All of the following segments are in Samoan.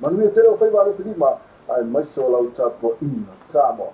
Manuia tele o faiva alofi lima aemaise o lau tapuaiga Samoa.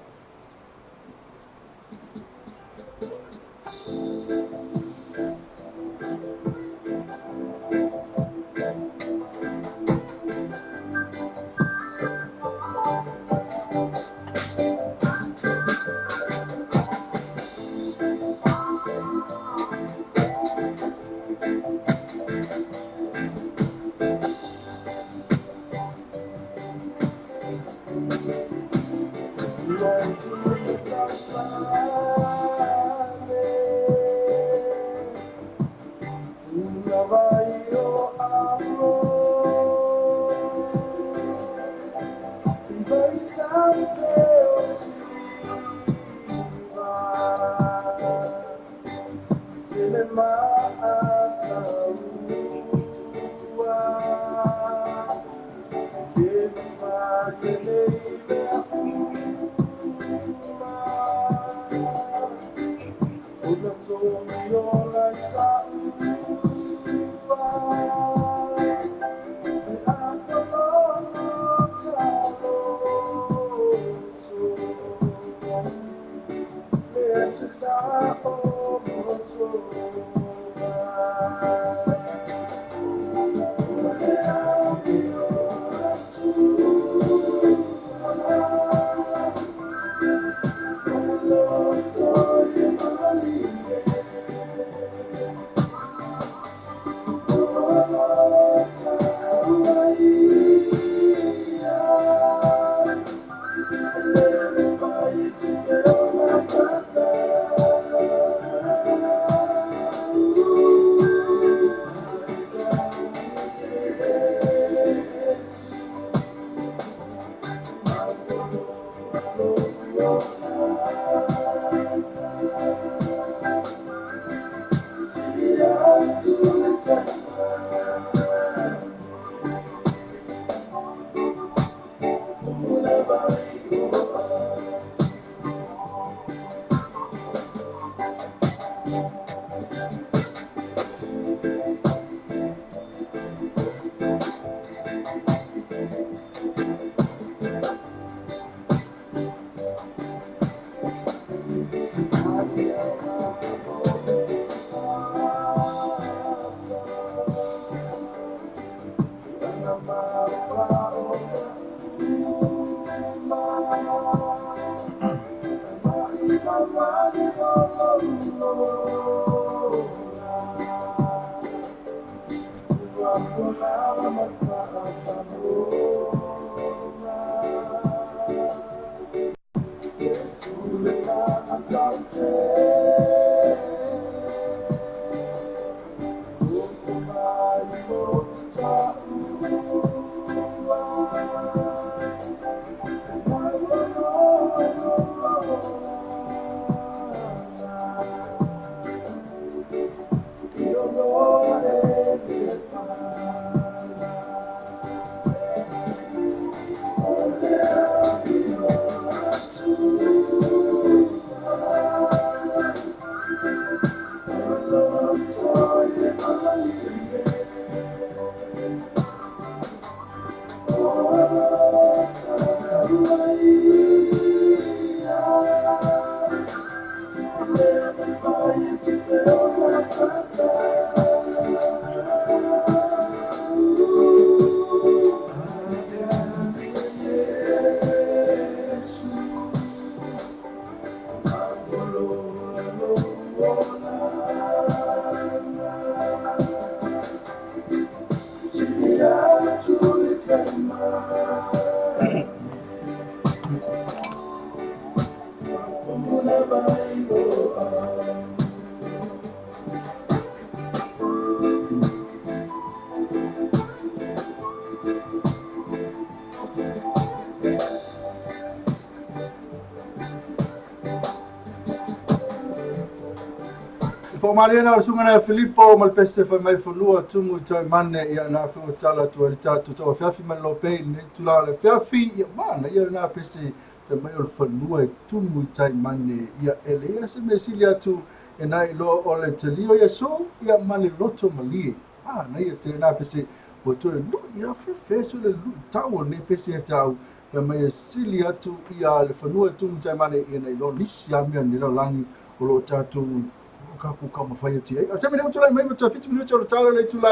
Faamaliina o le susuga ia Filipo ma le pese fai mai fanua tumu i tai mane ia na feo tala atu ai le tatou tau afiafi mai lo pei nei tula o le afiafi ia mana ia na pese fai mai o le fanua e tumu i tai mane ia ele ia se mea sili atu e nai loa o le talia o Iesu ia ma le loto malie. Manaia tele na pese. Ua toe lui a fefe se le luitau o lenei pese ia te au, fai mai e sili atu ia le fanua e tumu taimane ia nai lo nisi a mea o lenei lalolagi o lo o tatou o tatou taumafai atu i ai. O le taimi nei ua tulai mai ma toe 7 minute o le tala le itula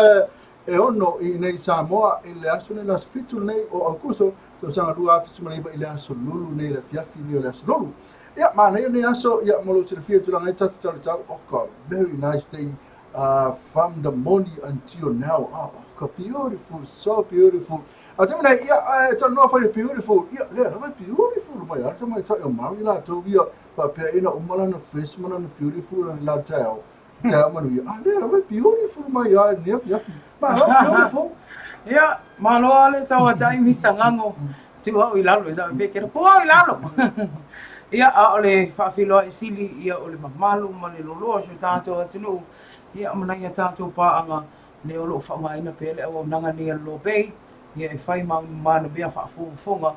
e 6 i inei i Samoa i le aso nei, le aso 7 lenei o Aokuso, tausaga 2019 i le aso Lulu nei, le afiafi nei o le aso Lulu. Ia, manaia lenei aso, ia, mo lou silafia i tulaga ai tatou talatau, oka, very nice day from the morning until now. Oh, oka, beautiful, so beautiful. A taimi nei, ia, e talanoa foi i le beautiful, ia, lea lava e beautiful mai a le tamaitai o Maui latou ia, faapea ina uma lana fresh ma lana beautiful lana la taeao, taeao manuia. A lea lava e beautiful mai a i lenei afiafi. Malo, beautiful. Ia, malo lava le tauatai Mister Gago. Tuu au i lalo, i pe kena tuu au i lalo. Ia, a o le faafeiloai sili, ia o le mamalu ma le loloa o si o tatou atunuu, ia ma nai a tatou paaga, lea o lo o faaaogaina pea le auaunaga nei a le Lobei, ia e fai ma manaomia faafogafoga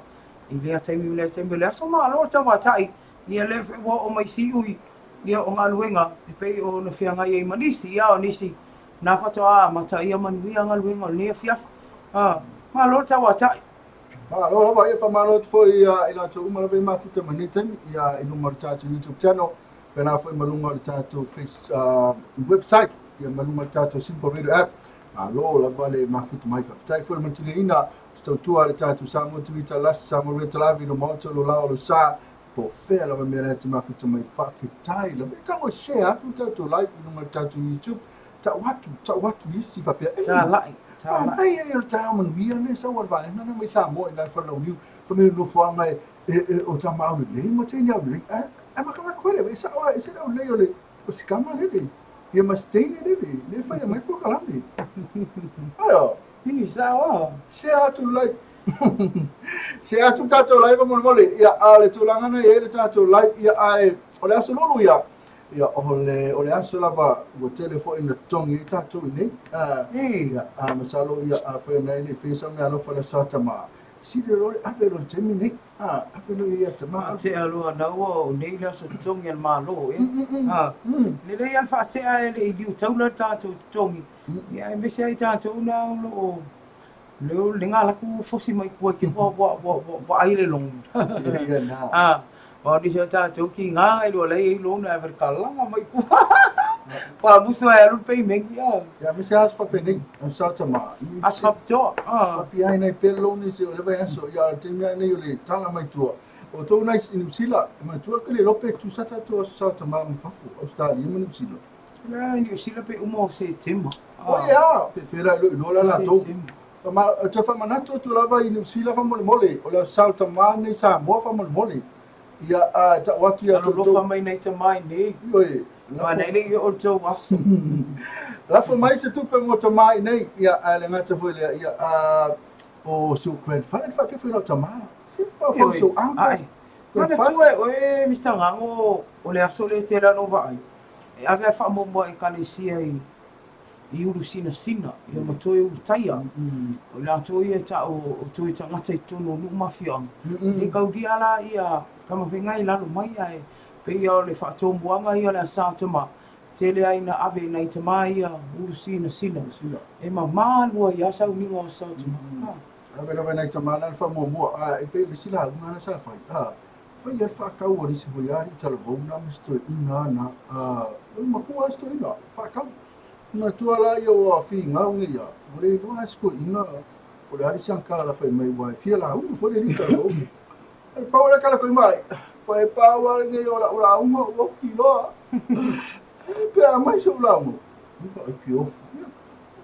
i lea taimi ma lea taimi. O le aso malo le tauatai, ia lea foi ua oo mai siui, ia o galuega e pei ona feagai ai ma nisi, ia o nisi na faatoa amata ia manuia galuega o lenei afiafi. A, malo le tauatai. Malo lava, ia faamalo atu foi i latou uma lava i mafuta mai nei taimi ia i luga o le tatou YouTube channel, pēlā foi ma luga o le tatou face website, ia ma luga o le tatou Simple Radio app. Malo lava le mafuta mai. Faafetai foi le manatuleina se tautua a le tatou Samoa TV Talasi, Samoa Radio Talavi, lo Maota, lo Lao, lo Sa, po o fea lava mea la e te mafuta mai. Faafetai lava. E tago e share atu le tatou live i luga o le tatou YouTube. Tau atu, tau atu i isi faapea, ei, Talai, talai. manaia ia o le taeao manuia lea e sau a le vaega lea mai Samoa i nai Falelauniu, fai mai o le nofoaga e, e, e, o tama aulelei ma teine aulelei. Ae, ae makamaka foi le, e sao lava, e ese le aulelei o le, o si tama lele, ia ma si teine lele, lea e faia mai polokalame. Ae, Ii, sao lava. Share atu le live. Share atu le tatou live faamolemole. Ia, a o le tulaga na i ai le tatou live, ia, ae o le aso Lulu ia, ia, o le, o le aso lava ua tele foi ina totogi ai tatou i nei. Ia, a masalo, ia, afai ona e le i faia sau meaalofa i le Aso Sa Tama, sili loa le ave loa i le taimi nei. A, ave loa ia tama. Faatea loa na ua o nei le aso totogi a le Malo, e. A, lelei lava le faatea e le i liu taula le tatou totogi. Ia aemaise ai tatou na o lo o leo le nga laku fosi mai kua ke ua ua ua ua ua ai le long. Ia na. Ah, o ni se tatou ki nga ai lo lai ai lo na ver kalanga mai kua. Pa musu ai alu pei mengi a. Ia me se aso fapenei, o sa tama. Aso faapitoa. Ah. Fapi ai nei pele lo ni se o le vai aso ia te mea nei o le tala mai tua. O tou nai i New Zealand, manatua ke le lope tu sa tatou aso sa tama ma fafo, Australia ma New Zealand. La Niu Sila pe uma o Setema. O ia, pe fela i lo la latou. Ma toe faamanatu atu lava i Niu Sila faamolemole, o le Aso Sa o Tama nei Samoa faamolemole. Ia, a tau atu ia outou. Alofa mai nai tama i nei. Ioe. Lafo. Nei le i o outou aso. Lafo mai se tupe mo tama i nei. Ia, ae le gata foi lea, ia, a o si ou grandfather, faapea foi lau tama. Ioe. Si ou uncle. Manatua e oe, Mister Gago, o le aso lea tele lava na ou vaai, e ave a faamuamua i Ekalesia i i Ulusinasina, ia ma toe Ulutaia. O i latou ia e tau o toe tagata i totonu o nuu ma afioaga. E kaulia la ia Tamafaiga i lalo mai ae pei o le faatomuaga ia o le Asa Tama, tele ai na ave i nai tama ia Ulusinasina e mamalu ai lava sauniga o Asa Tama. Ave lava i nai tama na le faamuamua, a e pei o le isi lauga na sa fai, a fai a le faatau a le isi foi alii talavou na ma si toeaina na, a o le matua a si toeaina, faatau. Manatua la ia ua figau nei ia, ua le iloa a si toeaina po o le a le isi ankala la fai mai ua e fia lauga foi le alii talavou. E pau le kala koe mai, pa e pau a lenei o lau lauga ua oki loa. E pe a mai sou lauga, ua ai ke ofu. Ia,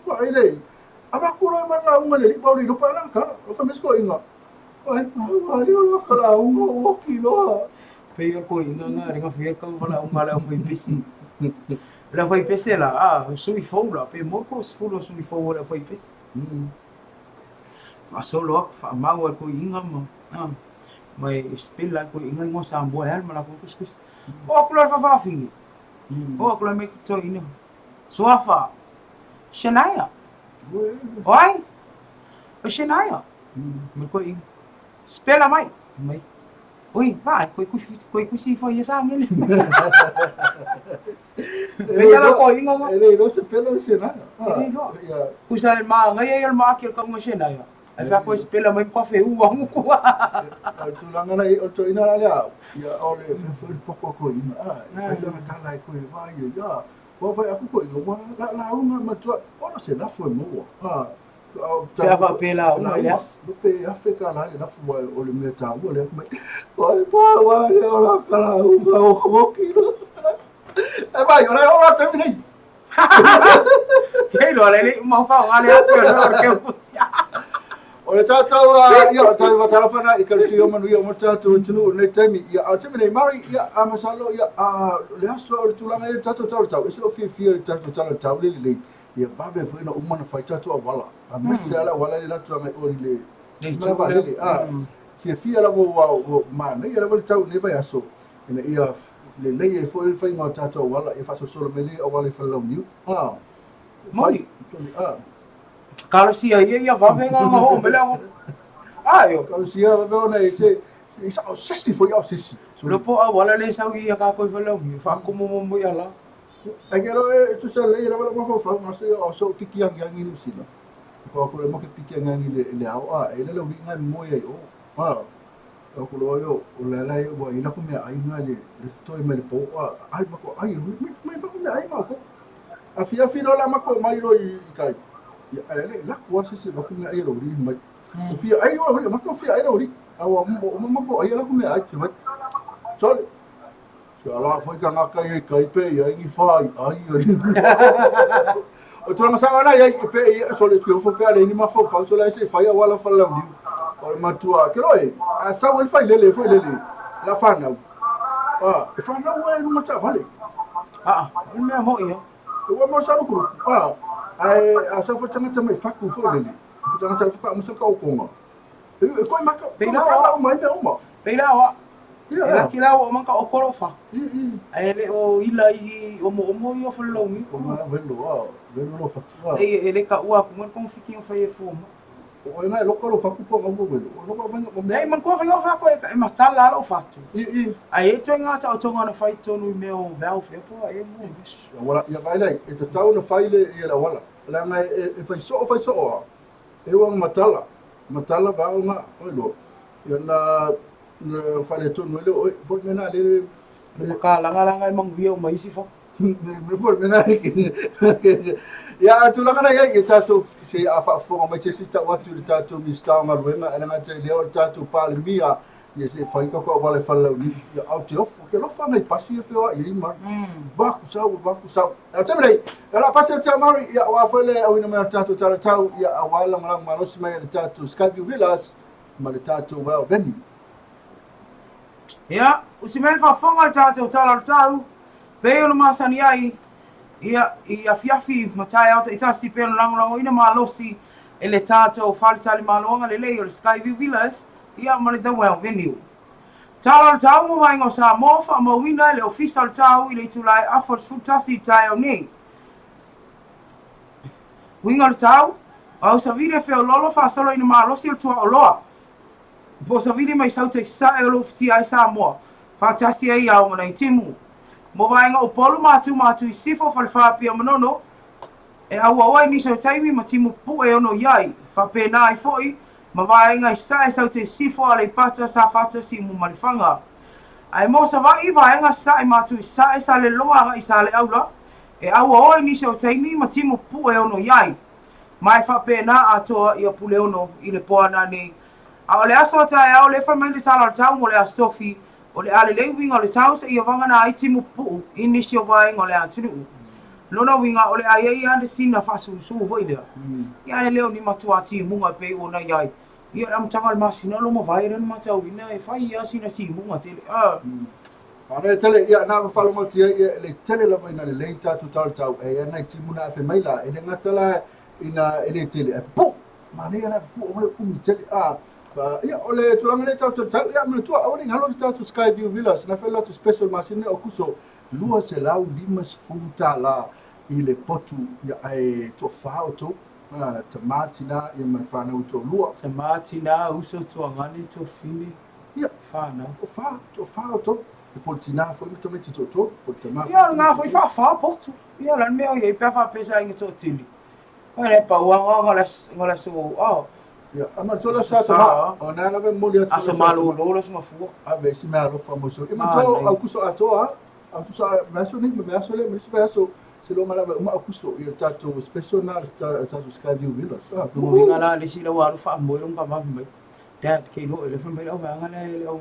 vaai le, Avatu loa ma le lauga i le alii, aua le iloa pe a lana tala. O fai mai si toeaina, Ai, pau alii o laka lauga ua oki loa. Pei o toeaina na le gafea tau valaauga a le aufaipese. O le aufaipese la, a, o sui fou la, pe moi po o 10 o sui fou o le aufaipese. Faasolo atu, faamau a le toeaina ma, a, ma e spell a le toeaina igoa Samoa e alu ma latou tusitusi. Oo atu loa i le faafafine, oo atu loa mai toeaina, Suafa, Shania. O ai? O Shania. Ma koe Spela mai. Mai. Oi, vaai, koe kusi, koe kusi fo ia sa ngene. E le la ko inga E le lo se pelo se na. E le lo. Kusa e ma ngai ai ma ake ka unga se na ia. Ai fa ko se pela mai ko fe u angu ku. O tulaga na o to ina la lea. Ia o le fe fo il poko ko ina. Ah, e fai la kala e ko e vai ia. Ua fai aku ko ina ua la la unga ma tua. Ona se lafo e maua. Ah, Pe a faapea lauga i le aso. Pe afe ka la le lafu wa o le mea taua le mai. Oi pa wa le ora ka la uga o ko kilo. E vai, ora ora te nei. Kei loa le le mau fa o le afe o le ke pusia. O le tātou, ia, o tātou whatarafana i karusi o manuia o mo tātou tunu o nei taimi, ia, a taimi nei, Mari, ia, a masalo, ia, a, le aso o le tulaga i le tātou tau le tau, e se o fiafia le tātou tala le tau le lelei, Ia vave foi ona uma ona fai tatou auala. Aemaise lava le auala lea latou agai oi le malae vaalele. A fiafia lava ua manaia lava le tau i lenei vaiaso ina ia lelei ai foi le faiga o tatou auala ia faasolosolo mai le auala i Falelauniu. A Moni. A Kalosia ia ia vave nga nga ho mele ho. Aio. Kalosia vave ona e se i sa o sesi foi au sesi. Lo po auala le sau ia ka koi Falelauniu faakomo mo ia la. Ai ke loa e tusa lelei lava lou mafaufau ma se o sou piki agiagi i Niu Sila. Ko aku le mo ke piki agiagi le le ao a e le le uiga e moe ai o. A o ku loa yo o le la ua ila ku mea ai nga le le toi mai le po a ai ma ko ai mai mai fa ku mea ai ma ko. A fia fi la ma ko mai lo i kai. Ia ai le la ku se se ku mea ai lo ri mai. O fia ai o ri ma ko fia ai lo ri. A o mo ma ko ai la ku mea ai te mai. Sorry. Se ala foi ka ngaka i kai pe ia ingi whai ai O tulaga sa ana ia pe ia so le tio fo pe ale ni ma fo fa so la se fai wala fa la ni. O le matua ke loe a sa wel fai lele foi lele la fa nau. Ah, e fa nau e nunga ta vale. Ah, o mea mo ia. Ua mo sa lu Ah, ai a sa fo tanga mai faku foi lele. Tanga tanga fa mo sa ka o konga. E koe maka, koe maka lau mai mea uma. Pei la oa. E laki la ua maka o kolofa. Ae le o ila i omo omo i o whalalaumi. O ngā welo, a, welo lo whatu, a. E le ka ua aku ngai kong fiki o whai e fua ma. O e ngai loka lo whaku po ngā welo. O loka whainga o mea. Nei, man kua whainga o whako e matala ala o whatu. Ai e toe ngā tau tonga na whai tonu i mea o valve e po e mo. Wala, ia vailai, e tatau na whai le ia la wala. La ngai e whai soo, whai soo a. E ua matala, matala vao nga, oi lo. Ia na na fale tonu ele oi po me na le le makalagalanga e manuia uma isi fa. Me po me na ia tulaga na ia ia tatou se a faafofoga mai se isi tau atu i le tatou Minisita o Galuega e le gata i lea o le tatou Palemia ia se fai ka ko wale falauli ia au te ofo ke lofa ngai pasi e feoa ia i mari vaku sau vaku sau a te mei e la pasi te mari ia wa foi le au ina mai tatou tala tau ia a wala ngala malosi mai le tatou Skyview Villas ma le tatou Well Venue. Ia, usi mai le faafofoga le tatou tala o le tau, pei ona masani ai, ia, i afiafi ma taeao taitasi pei ona lagolagoina malosi e le tatou faletalimalo agalelei o le Skyview Villas, ia, ma le The Well Venue. Tala o le tau mo Vaega o Samoa, faamauina e le Ofisa o le Tau i le itula e afa o le 11 i le taeao nei. Uiga o le tau, a usavili e feoloolo faasolo ina malosi o le tuaoloa. Po o savili mai Sauta i Sasae o lo o ufitia ai Samoa, faatasi ai Ao ma Naitimu. Mo vaega o Upolu ma Atu ma Atu i Sifo, Falefa, Apia Manono, e auau ai nisi o taimi ma timu pupue e ono i ai, faapena ai foi ma vaega i Sasae, Sauta i Sifo, Aleipata, Safata, Siumu ma Lefaga. Ae mo Savaii, vaega Sasae ma Atu i Sasae, Salelologa agai i Saleaula, e auau ai nisi o taimi ma timu pupue e ono i ai. Ma e faapena atoa ia Puleono i le poana nei. A o le aso a taeao, le fai mai le tala o le tau mo le Aso Tofi, o le a lelei uiga o le tau seia vagana ai timu pupuu i nisi o vaega o le atunuu. Lona uiga, o le a i ai lava le sina faasuusuu foi lea. Ia e le o ni matuā timuga e pei ona i ai. Ia le amataga o le masina lo mavae lea na matauina e fai lava sina timuga tele. A. Ana e tele, ia, na ma faalogo atu ai, ia, le tele lava ina lelei tatou tala o le tau, e ia nai timu na afe mai la, e le gata la ina e le tele, ae pupuu, manaia la pupuu, aua le umi tele, a, ia, o le tulaga lea tatou tau, ia, manatua, aua ne i galo le tatou Skyview Villas, na fai le latou special masina o Kuso, $250 i le potu, ia, ae toafa outou, tama, tina, ia ma fanau e toalua. Tama, tina, uso, tuagane, tuafine. Ia. Whānau. O whā, o whā o tō. E poli tinā foi ma tamaiti tō tō, poli tamā. Ia, o ngā foi whāwhā potu. Ia, la mea o ia, i pea whāpesa inga tō tili. Ai le pau anga nga le nga le so oh. Ia, a ma tō la sa tama. O nā la moli atu. Aso malo lo la suma fua. A ve si mea alofa mo so. E ma tō au kuso atoa, au tusa vaiaso nei ma vaiaso le ma isi vaiaso. Se longa lava uma Aukuso i le tatou special na le tatou Skyview Villas. Ah, Uiga la le isi lau alu faamoe lou kamami mai. Dad, ke iloa oe le fai mai le auvaega lea le au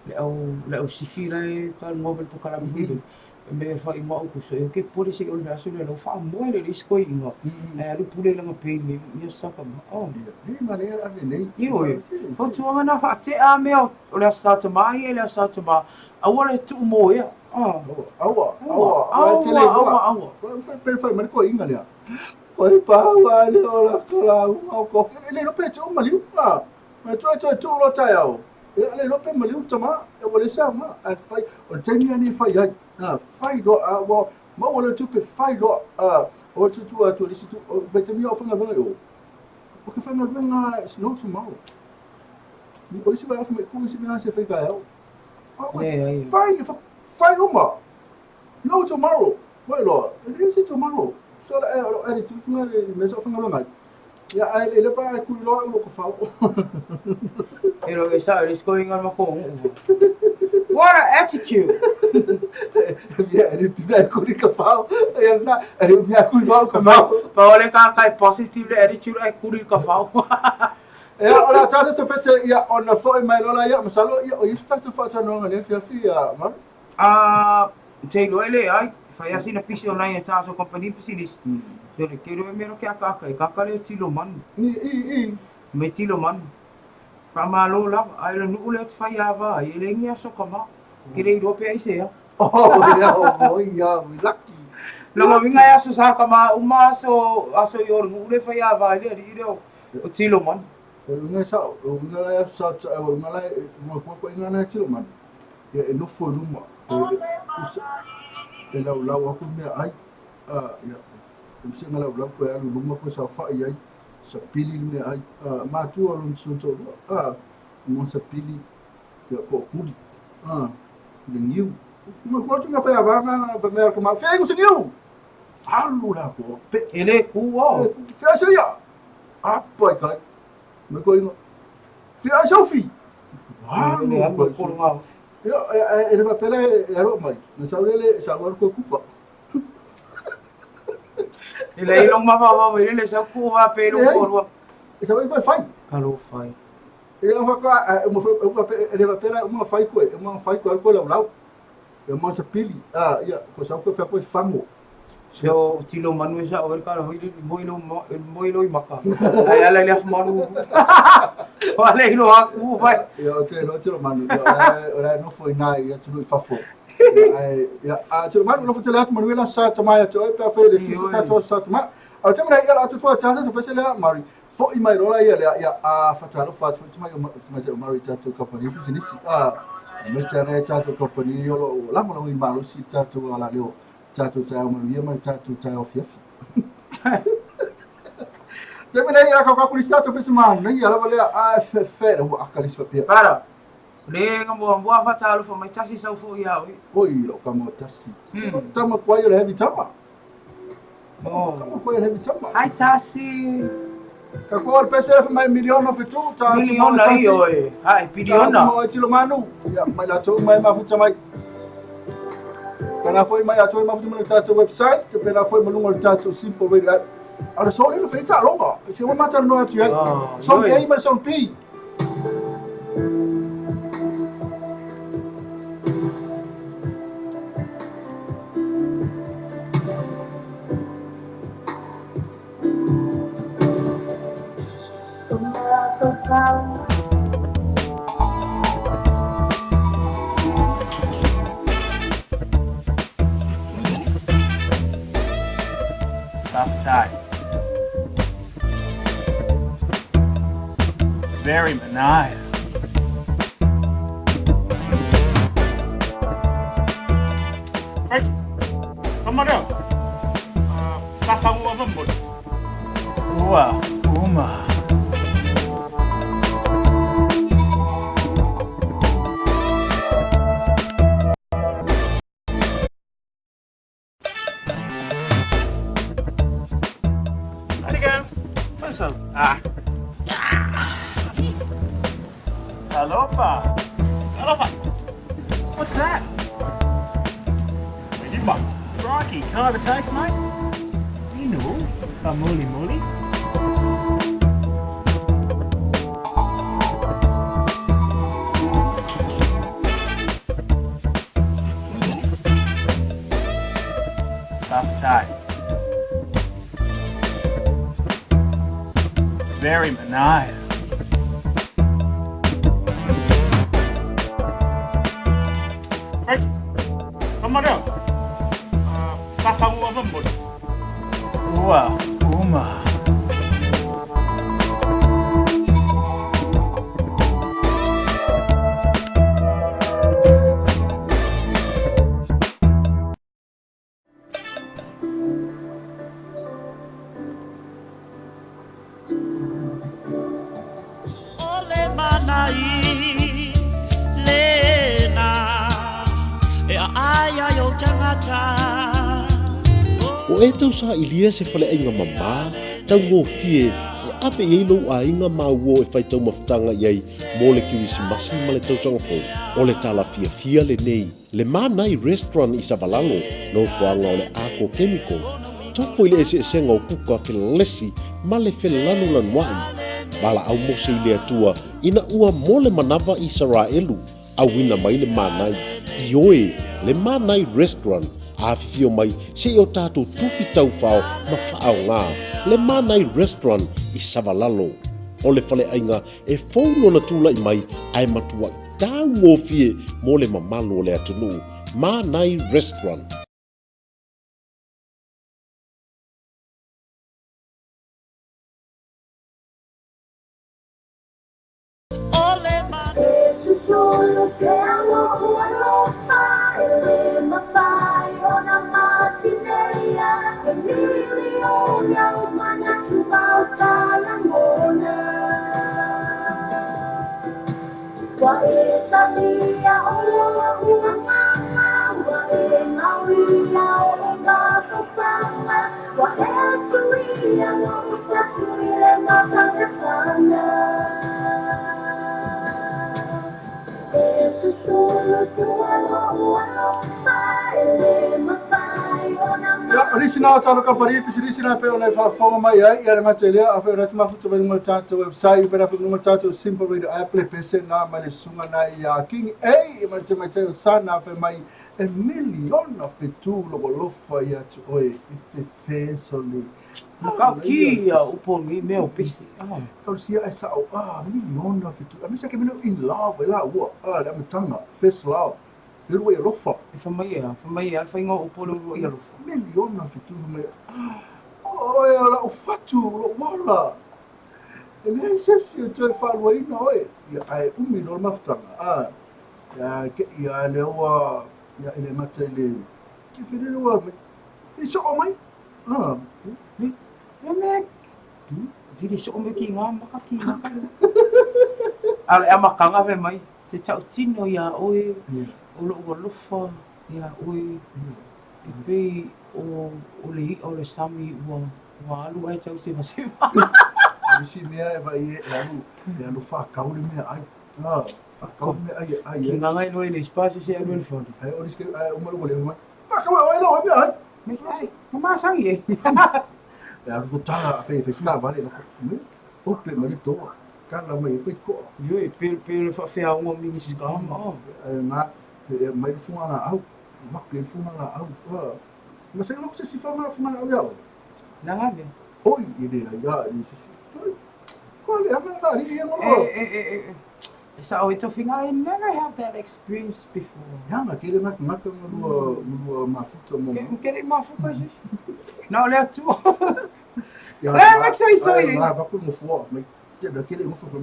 le au le au sifi la e talanoa mai le polokalame foi lele. Me e fai ma Aukuso e ke pule se i o le vaiaso lea lau faamoe le le isi koiina. Ae alu pule i lana pay nei ia saka ma. Oh. Nei ma le ave nei. Ioe. Fautuaga na faatea mea o le Aso Sa Tama ia i le Aso Sa Tama. Aua le tuu moea. Aua, aua, aua, aua, aua. Pe fai mai ko inga lea. Ko i pa wa le ola ko la o ko. E le lope tu maliu la. Ma tu tu tu lo tai au. E le lope maliu tama e wale sa ma a fai o taimi ani fai ai. Na fai lo a wa ma wale tu pe fai lo a o tu tu a tu le tu o vai taimi o fanga vai o. O ke fanga vai is no tomorrow. Ni o isi vai afu me ku isi me se fai ka au. Leai. Fai, fai uma. No tomorrow. Mai loa. E le se tomorrow. So la e o e tu tu le me so fanga longa. Ya ai le pa ku lo lo ko fau. E lo e sa e going on ko. What an attitude. Ya e tu da ku ka fau. E na e mia ku lo ka fau. Pa ole ka kai positive le attitude ai kuri ka fau. Ia, o le a tatou tapese, ia, ona foi mai loa laia, masalo, ia, o ia se tatou faatalanoaga i lea afiafi, ia, Maru. A, te iloa e leai, fai lava sina pisi o nai a tatou kamupani pisinisi, so le ke iloa e mea loa ke akaaka, e kaka lea o tilo manu. I, i, i. Mai tilo manu. Faamalo lava, a e le nuu lea ou te fai ava ai, e leai ni aso kama. Ke le iloa pe aisea. Oh, ia, oh, ia, we lucky. Lona uiga e aso sa kama uma aso, aso i o le nuu lea e fai ava ai le alii lea o O tilo manu. E uiga e sao, e uiga la e sa e uiga la e mo ko ko inga na tilo manu. Ia e nofo i luma. E e lau lau aku mea ai. A ia e mse nga lau lau ko e alu luma ko sa fa ai. Sa pili le mea ai. A matua lo mse to a mo sa pili ia ko kuli. A le niu. Mo ko tu nga fa va nga fa mea ko ma fe ko se niu. Alu la ko pe. E le ku o. Fea se ia. Apa i kai. Me ko inga. Fea Sophie. Alu Le alu ko ngā. Ia e le papele e aro mai. Na sau lele sa waru ko kuka. E le ilong ma fa fa le sa ku va pe lo ko rua. E sau i fai. Ka lo fai. E le fa ka mo fa e le papele mo fai ko e mo fai ko ko lau lau. E mo sa pili. Ah ia ko sau ko fa ko fango. So tilo manu e sa o ka hoi le moi lo moi lo i maka. Ai ala le afu malu. Wa le lo aku vai. Ia o te lo tilo manu. Ia o la nofo ina ia tunu i fafo. Ia ia a tilo manu nofo tele atu manuela sa tamaia te oi pe fe le tu sa to sa tama. A te mena ia la atu tua tata te pese lea mari. Foi mai lola ia lea ia a fatalo fatu te mai o mai te mari tatou company business. A mese ana tatou company o lo lagolago i malosi tatou ala leo. Tatou taeao manuia ma le tatou taeao afiafi. Taimi nei, a kau kakuli sa tatou pese manaia lava lea, a fe fe ua aka le isi faapea. Para, le nga mua mua fatalofa mai tasi sau foi ia oi. Oi, lau kama o tasi. Tama kuai o le heavy tama. Oh. Kama kuai o le heavy tama. Hi tasi. Ka kua o le pese le mai miliona fetu, ta atu Miliona tasi. i oe. Hai, Ta piliona. atu mo tilo manu. Ia, mai latou mai mafuta mai. Pena foi mai latou mafuta mai le tatou website, te pena foi maluga o le tatou Simple Radio app. A le so le feita longa. Se ua mata no atu ai. Ah, Son ioe. A ma le son B. Faafetai. Very manaia. Right. Kamareo. Ka whangu ava mori. Ua uma. Talofa! Talofa! What's that? Lima. Crikey, can I have a taste, mate? Inu, famuli muli. Faafetai. Very manaia. Ua uma. O le manai lena e aai ai ou tagata. O e tau sailia se faleaiga mamā taugofie e ave i ai lou aiga ma au uo e fai taumafataga i ai mo le Kerisimasi ma le tausaga fou. O le tala fiafia lenei Le Manai Restaurant i Savalalo, nofoaga o le Arco Chemical, tofo i le eseesega o kuka felesi ma le felanulanuaʻi. Valaau Mose i le Atua ina ua mo le manava Isaraelu, auina mai le Manai. Ioe, Le Manai Restaurant, afifio mai se i o tatou tufi taufao ma faaoga. Le Manai Restaurant i Savalalo. O le faleaiga e fou lona tulai mai ae matuai Taugofie mo le mamalu o le atunuu. Manai Restaurant. E susulu pea loʻu alofa e le mafai ona matineia e miliona o manatu ma o ta lagona. Ua e talia o loʻu agaga, ua e gaoia oʻu mafaufauga, ua e suia loʻu fatu i le mafanafana. E susulu tua loʻu alofa e le mafai ona Ia, o nisi na o talo kamupani pisinisi na pei ona e faafofoga mai ai, ia le gata i lea, afai o lea te mafuta mai luga o le tatou website, pe afai luga o le tatou Simple Radio app, le pese na mai le susuga na ia King A, ma le tamaitai o Sana, fai mai e miliona fetu lou alofa ia te oe i fefesoli. Makau ki ia upu o nei mea o pese. Tausia e sao, ah, miliona fetu. A misa ke mea in love, e la ua, ah, le amataga, first love. Le uluai alofa. E fai mai e a, fai mai e a le faiga o upu o le uluai alofa. Miliona fetu fai mai, ah, oe o lau fatu, lou ola. E leai se isi e toe faaluaina oe. Ia, ae umi loa le mafutaga, ah, ia, ke, ia, lea ua, ia, e le gata i le, i whiriri ua, i soo mai. Ah. Me, me, me, vili soo mai ki ngā maka, ki ngā maka. A le amataga fai mai, te tautino iā ʻoe, o loʻu alofa iā ʻoe, e pei o, o le iʻa o le sami ua, ua alu ae tau sevaseva. O nisi mea e vaai e alu, e alu whakau le mea ai. Ah, whakau le mea ai e ai. Ki nganga i noa i le spasi se alu e le fale. Ai, o nisi ai uma le wale mai. Whakau e oe lo e mea ai. Me ai, ma masangi e. E alu ko tala, whai, whai ska vale, lako, ope ma le toa. Kala mai e whai koa. Ioe, pe, pe le whaawheaunga o Minisita ma. E ngā, e mai le funga la au. Make le funga la au. Ma se ngā se si whanga funga la au ia oe. Nā ngā mea. Oi, i le ai a, i se si. Sorry. Ko le anga la ri e ngolo. E, e, e, e, e sa o e tofinga, I never had that experience before. Ia nga kere ngā ngaka ngā rua mafuta mo. Ke, ke le mafuta se. Nā o le atua. Ia, Le, mek so i so i. Ngā vaku ngofua, mai Tena kele ngofo ko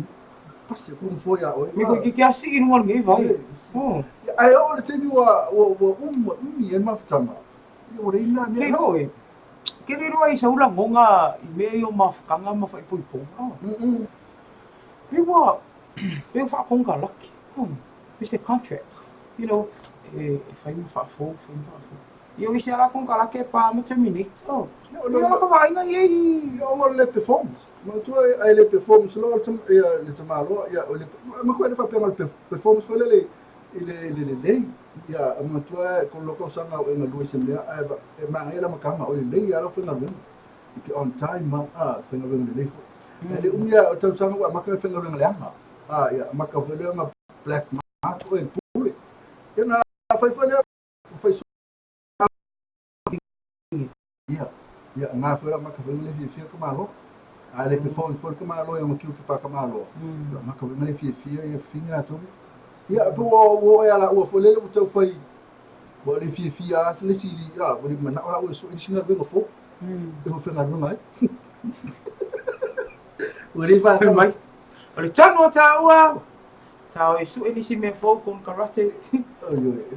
pasi ko ngofo ia oe. Me koe ki kia sii runga lenei vai. Oh. Ai o le temi ua ua ua uma umi e mafutanga. Ia ua reina mea. Kei hoe. Ke riro ai sa ula ngonga i mea i o mafutanga ma whaipoiponga. Pe ua pe ua whaakonga laki. Oh. It's the contract. You know, e, e whai ma whaafou, whai ma whaafou. Ia o isi a la konekarate e pa ma terminate. Oh. Ia o la vaaiga ia i Ia ona o le performance. Manatua ai le performance loa ia le tamaloa ia o le matua le faapea le performance foi lele i le le lelei. Ia manatua ko lo tausaga o e galue se mea ae e manaia le amataga o lelei a lau faigaluega. I te on time a faigaluega lelei foi. Ae le umi a o tausaga ua amata le faigaluega leaga. A ia amata foi lea ona black mark oe i le pule. Ia na fai foi lea fai Ia, ia, ngā whera maka whenga le fiafia ka malo. A le performance foi ka malo e makiu ki whaka malo. Ia maka whenga le fiafia ia whina atu. Ia, po o o e ala ua foi lele ua tau whai ua le fiafia a le sili, ia, ua le manao la ua su i singa wenga fo. E ho whenga runga ai. Ua le wha mai. O le tonu o tāua, Tā e sue nisi mea fou konekarate.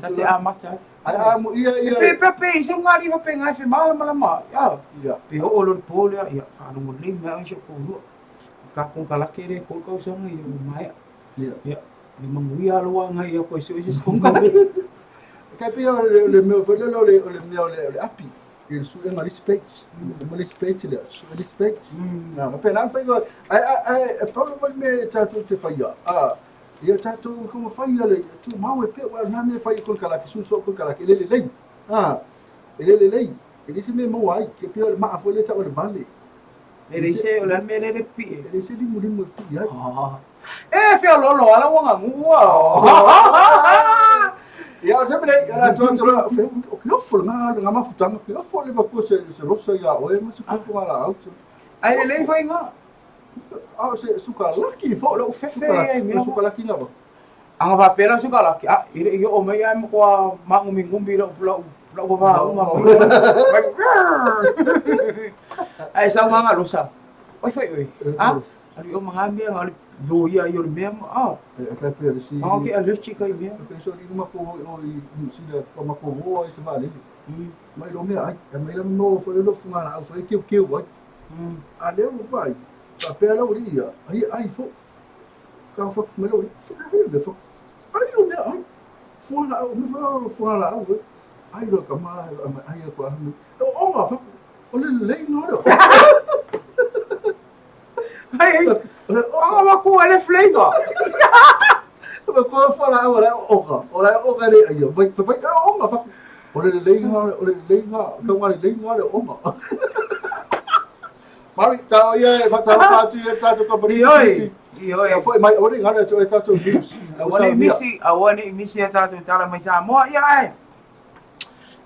Ta te amata ai. Ai a mo ia ia. E fe pepe i se ngari fa pe ngai fe malamalama. Ia. Ia. Pe oo lo le po lea ia faalogo lelei mai au i si ou toalua. Ka konekarate lea e tolu tausaga ia ua maea. Ia. Ia. Le manuia aloa agai ia koe sue se konekarate. Kai pei o le mea foi lele o le mea o le api. I le suega o le isi page. Uma le isi page lea, sue le isi page. Na, faapena le faiga, ae, ae, ae, e pau lava le mea e tatou te faia, a, ia tatou taumafai le tumau e pea, aua o lena mea e fai e konekarate, sui soo konekarate, e le lelei, a, e le lelei, e leai se mea e maua ai, e pei o le maa foi lea e tau o le vale. E leai se, o le a le mea lea e pipii ai? E leai se limulimu e pipii ai. E feoloolo lava lau aganuu a. Ia, o le taimi nei, o le a atu atu la, o ke ofo lena, lena mafutaga, ke ofo le vatua se, se losa iā oe ma se fuafuaga laau. Se... Ai lelei foi ngā. A o se sukalaki fo. O lou fefe ia i mea. Sukalaki ngā va. Anga faapea lau sukalaki, a, e le i oo mai ae matua māgumigumi lau, lau, lau vavāuga mai. Ae sau ngā losa. Oi foi oe, a? Alu i o ma ngā mea, ngā loia i o le mea, a. E kai pea le si... Ngā ke allergic ai mea. E pei so i mako hoi o i New Zealand, whaka mako wō ai se vaalele. Mai lo mea ai, e mai la no fo lo funga la au fo e keu keu ai. A lea ua vai, faapea lau alii ia, ai ai fo. Ka fa mai lau alii, so ka le fo. Ai o mea ai. Funga la au, me fa funga la au. Ai lo ka ma ai ko ai. O o nga fa. O le lelei no le. Ai ai. O ma ku ele flavor. Ma ko fa la o la oka. O la oka le ai. Vai vai o nga fa. O le lelei nga, o le lelei nga, ka nga lelei nga le onga. Mari, tā ia e whakatalofa atu i e tātou kompani. Ioi, ioi. Ia foi mai, aua ne i ngaro atu e tātou news. Aua ne i misi, aua ne i misi a tātou tala mai Samoa. Ia ai.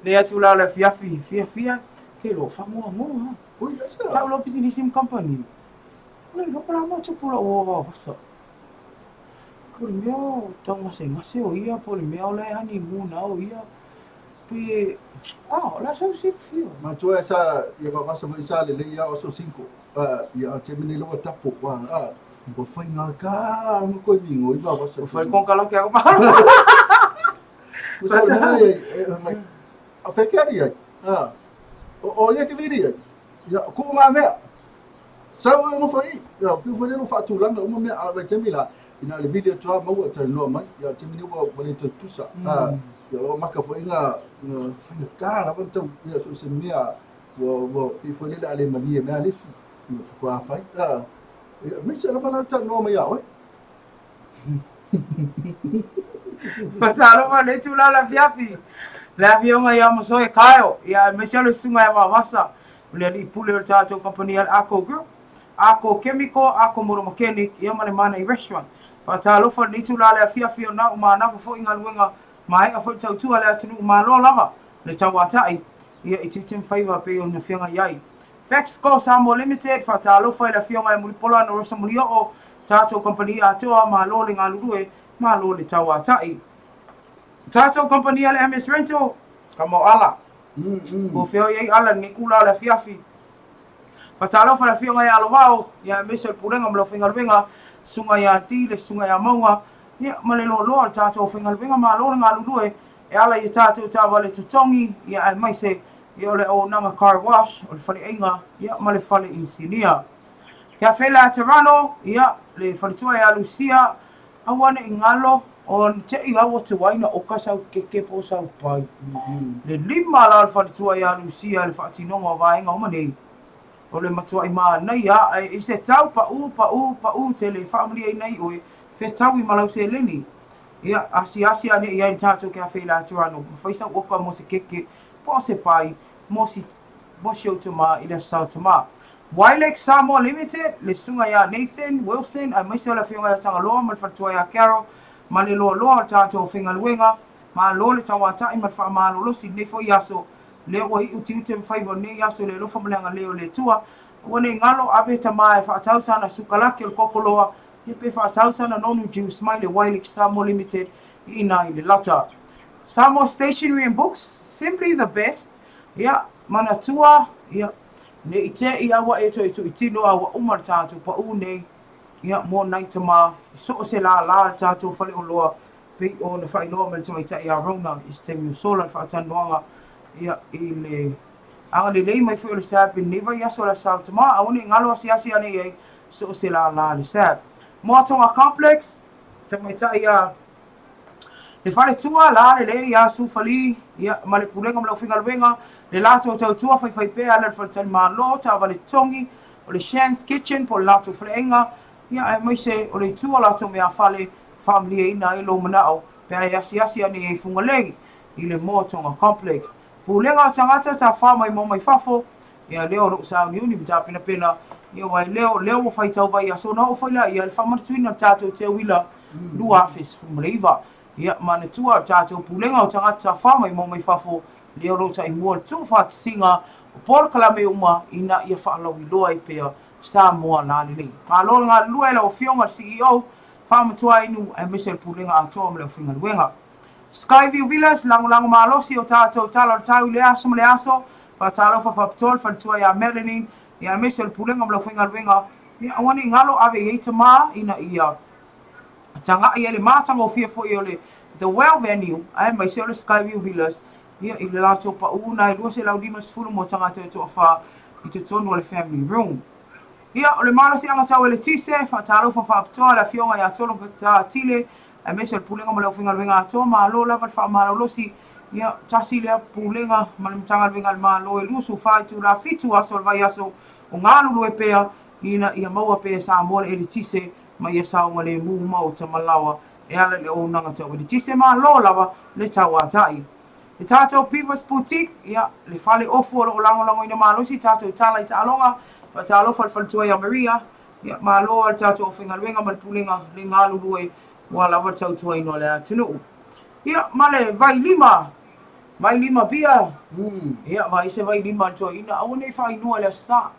Le atu la le afiafi, fiafia, ke lo whangoa ngoa. Ha. Ui, asa. Tau lo pisinisi ma company. Le lo pala mo tupu la o o vasa. Po le mea o tau ngase ngase o ia, po le mea o le honeymoon o ia. Pe, ah, o le a sau silafia. Manatua e sa, ia vavasa foi sa lelei ia o so cinco. Ah, ia o te mene loa tapo, wa, ah, ua fai ngā kā nga koe mingo i vavasa. Ua fai konekarate a mahalo. Ua sa lena ai, e, mai, a whai ke ari ai, ah, o, o ia ke viri ai, ia, ku ngā mea, Sau e nofo i, ia, piu foi lelo whaatulanga uma mea a vai temi la, ina le vili atu a maua talanoa mai, ia temi ni ua ua le toe tutusa, a, ia o maka foi nga, nga whainga kā lava na tau, ia so se mea, ua, ua piu foi lele a le malie mea lesi, ia whakua whai, a, ia, maise lava la talanoa mai a oe. Faatalofa le itula o le afiafi, le afioga ia Masoe Kyle, ia aemaise o le susuga ia Vavasa, o le alii pule o le tatou kamupani a le Ako Group, Ako Chemical, Ako Motor Mechanic, ia ma le Manai Restaurant. Faatalofa le itula o le afiafi o na uma manava foi galuega maea foi le tautua a le atunuu malo lava le tauatai ia i tiute ma faiva pei ona feagai ai. Fexco Samoa Limited, Faatalofa i le Afioga ia Mulipola Anarosa Mulioo, tatou kamupani atoa, malo le galulue, malo le tauatai. Tatou kamupani a le MS Rental, kama o Ala. Po o fea o i ai Ala i lenei kula o le afiafi. Faatalofa i le Afioga ia Alovao, ia aemaise o le Pulega ma le Aufaigaluega, Susuga ia Ti, le Susuga ia Mauga, ia ma le loaloa o le tatou aufaigaluega, malo le galulue, e ala i a tatou taavale totogi, ia aemaise ia o le auaunaga car wash, o le faleaiga, ia ma le fale inisinia. Cafe Laterano, ia, le faletua ia Lucia, aua ne i galo, Ona te i lava ua tuai na oka sau keke po o sau pai. Le lima la o le faletua ia Lucia i le faatinoga o vaega uma nei, o le matuai manaia ae i se tau paʻu paʻu paʻu tele e faamalieina ai oe, fetaui ma lau seleni. Ia, asiasi ane i ai i le tatou Cafe Laterano ma fai sau oka mo se keke po o se pai mo si mo si ou tama i le Aso Sa o Tama. Wilex Samoa Limited, le susuga ia Nathan Wilson aemaise o le afioga ia Tagaloa ma le faletua ia Carol ma le loaloa o le tatou aufaigaluega, malo le tauatai ma le faamalolosi i lenei foi aso, lea ua iu tiute ma faiva o lenei aso i le alofa ma le agalelei o le Atua. Aua ne i galo, ave tama e faatau sana sukalaki o le kokoloa, ia pe faatau sana nonu juice mai le Wilex Samoa Limited i ina i Lelata. Samoa Stationery and Books, simply the best, ia, manatua, ia, Ne i te i aua e toe tuitino a ua uma le tatou paʻū nei, ia, mo nai tama i so o se lālā o le tatou faleoloa, pei ona faailoa mai le tamaitai ia Rona i se taimi ua sola le faatalanoaga, ia, i le agalelei mai foi o le SAB i lenei vaiaso o le Aso Sa o Tama, aua ne i galo asiasi ane i ai so o se lālā o le SAB. Moatoga Complex, tamaitai ia Le faletua, la lelei ia Sufali, ia, ma le pulega ma le aufaigaluega, le latou tautua faifaipea e ala i le faletalimalo, taavale totogi, o le Shan's Kitchen po o le latou faleaiga, ia, aemaise o le itu o latou meafale e faamalieina ai lou manao pe a e asiasi ane i ai i Fugalei i le Moatoga Complex. Pulega o tagata tafafao maimoa mai fafo, ia lea o loo sauniuni ma tapenapena, ia aua e leo, lea ua faitau vaiaso ona oo foi laia i le faamanatuina o le tatou teuila 2019. Ia manatua o le tatou pulega o tagata tafafao maimoa mai fafo, lea o loo taimua le tuufaatasiga o polokalame uma ina ia faalauiloa ai pea Samoa lalelei. Malo le galulue lau Afioga i le CEO, Faamatuainu aemaise o le Pulega atoa ma le aufaigaluega. Skyview Villas, lagolago malosi o tatou tala o le tau i lea aso ma lea aso. Faatalofa faapitoa le faletua ia Melanie, ia aemaise o le Pulega ma le aufaigaluega, ia aua ne i galo ave i ai tama ina ia tagai ai le matagofie foi o le The Well Venue aemaise o le Skyview Villas, ia i le latou paū na e 250 mo tagata e toafa i totonu o le family room. Ia, o le malosiaga tau eletise, faatalofa faapitoa le Afioga ia Tologata Tile, aemaise o le Pulega ma le Aufaigaluega atoa, malo lava le faamalolosi. Ia, tasi lea Pulega ma le Matagaluega a le Malo e 24 itula 7 aso o le vaiaso o galulue pea ina ia maua pea e Samoa le eletise ma ia saogalemu maota ma laoa e ala i le auaunaga tau eletise. Malo lava le tauatai. Le tatou Pivots Boutique, ia, le fale ofu o lo o lagolagoina malosi tatou tala i taaloga, faatalofa i le faletua ia Maria, ia, malo lava le tatou aufaigaluega ma le pulega le galulue ua lava le tautuaina o le atunuu. Ia, ma le vailima, vailima bia, ia, vaai se vailima a le toeaina, aua ne i faainua i le Aso Sa.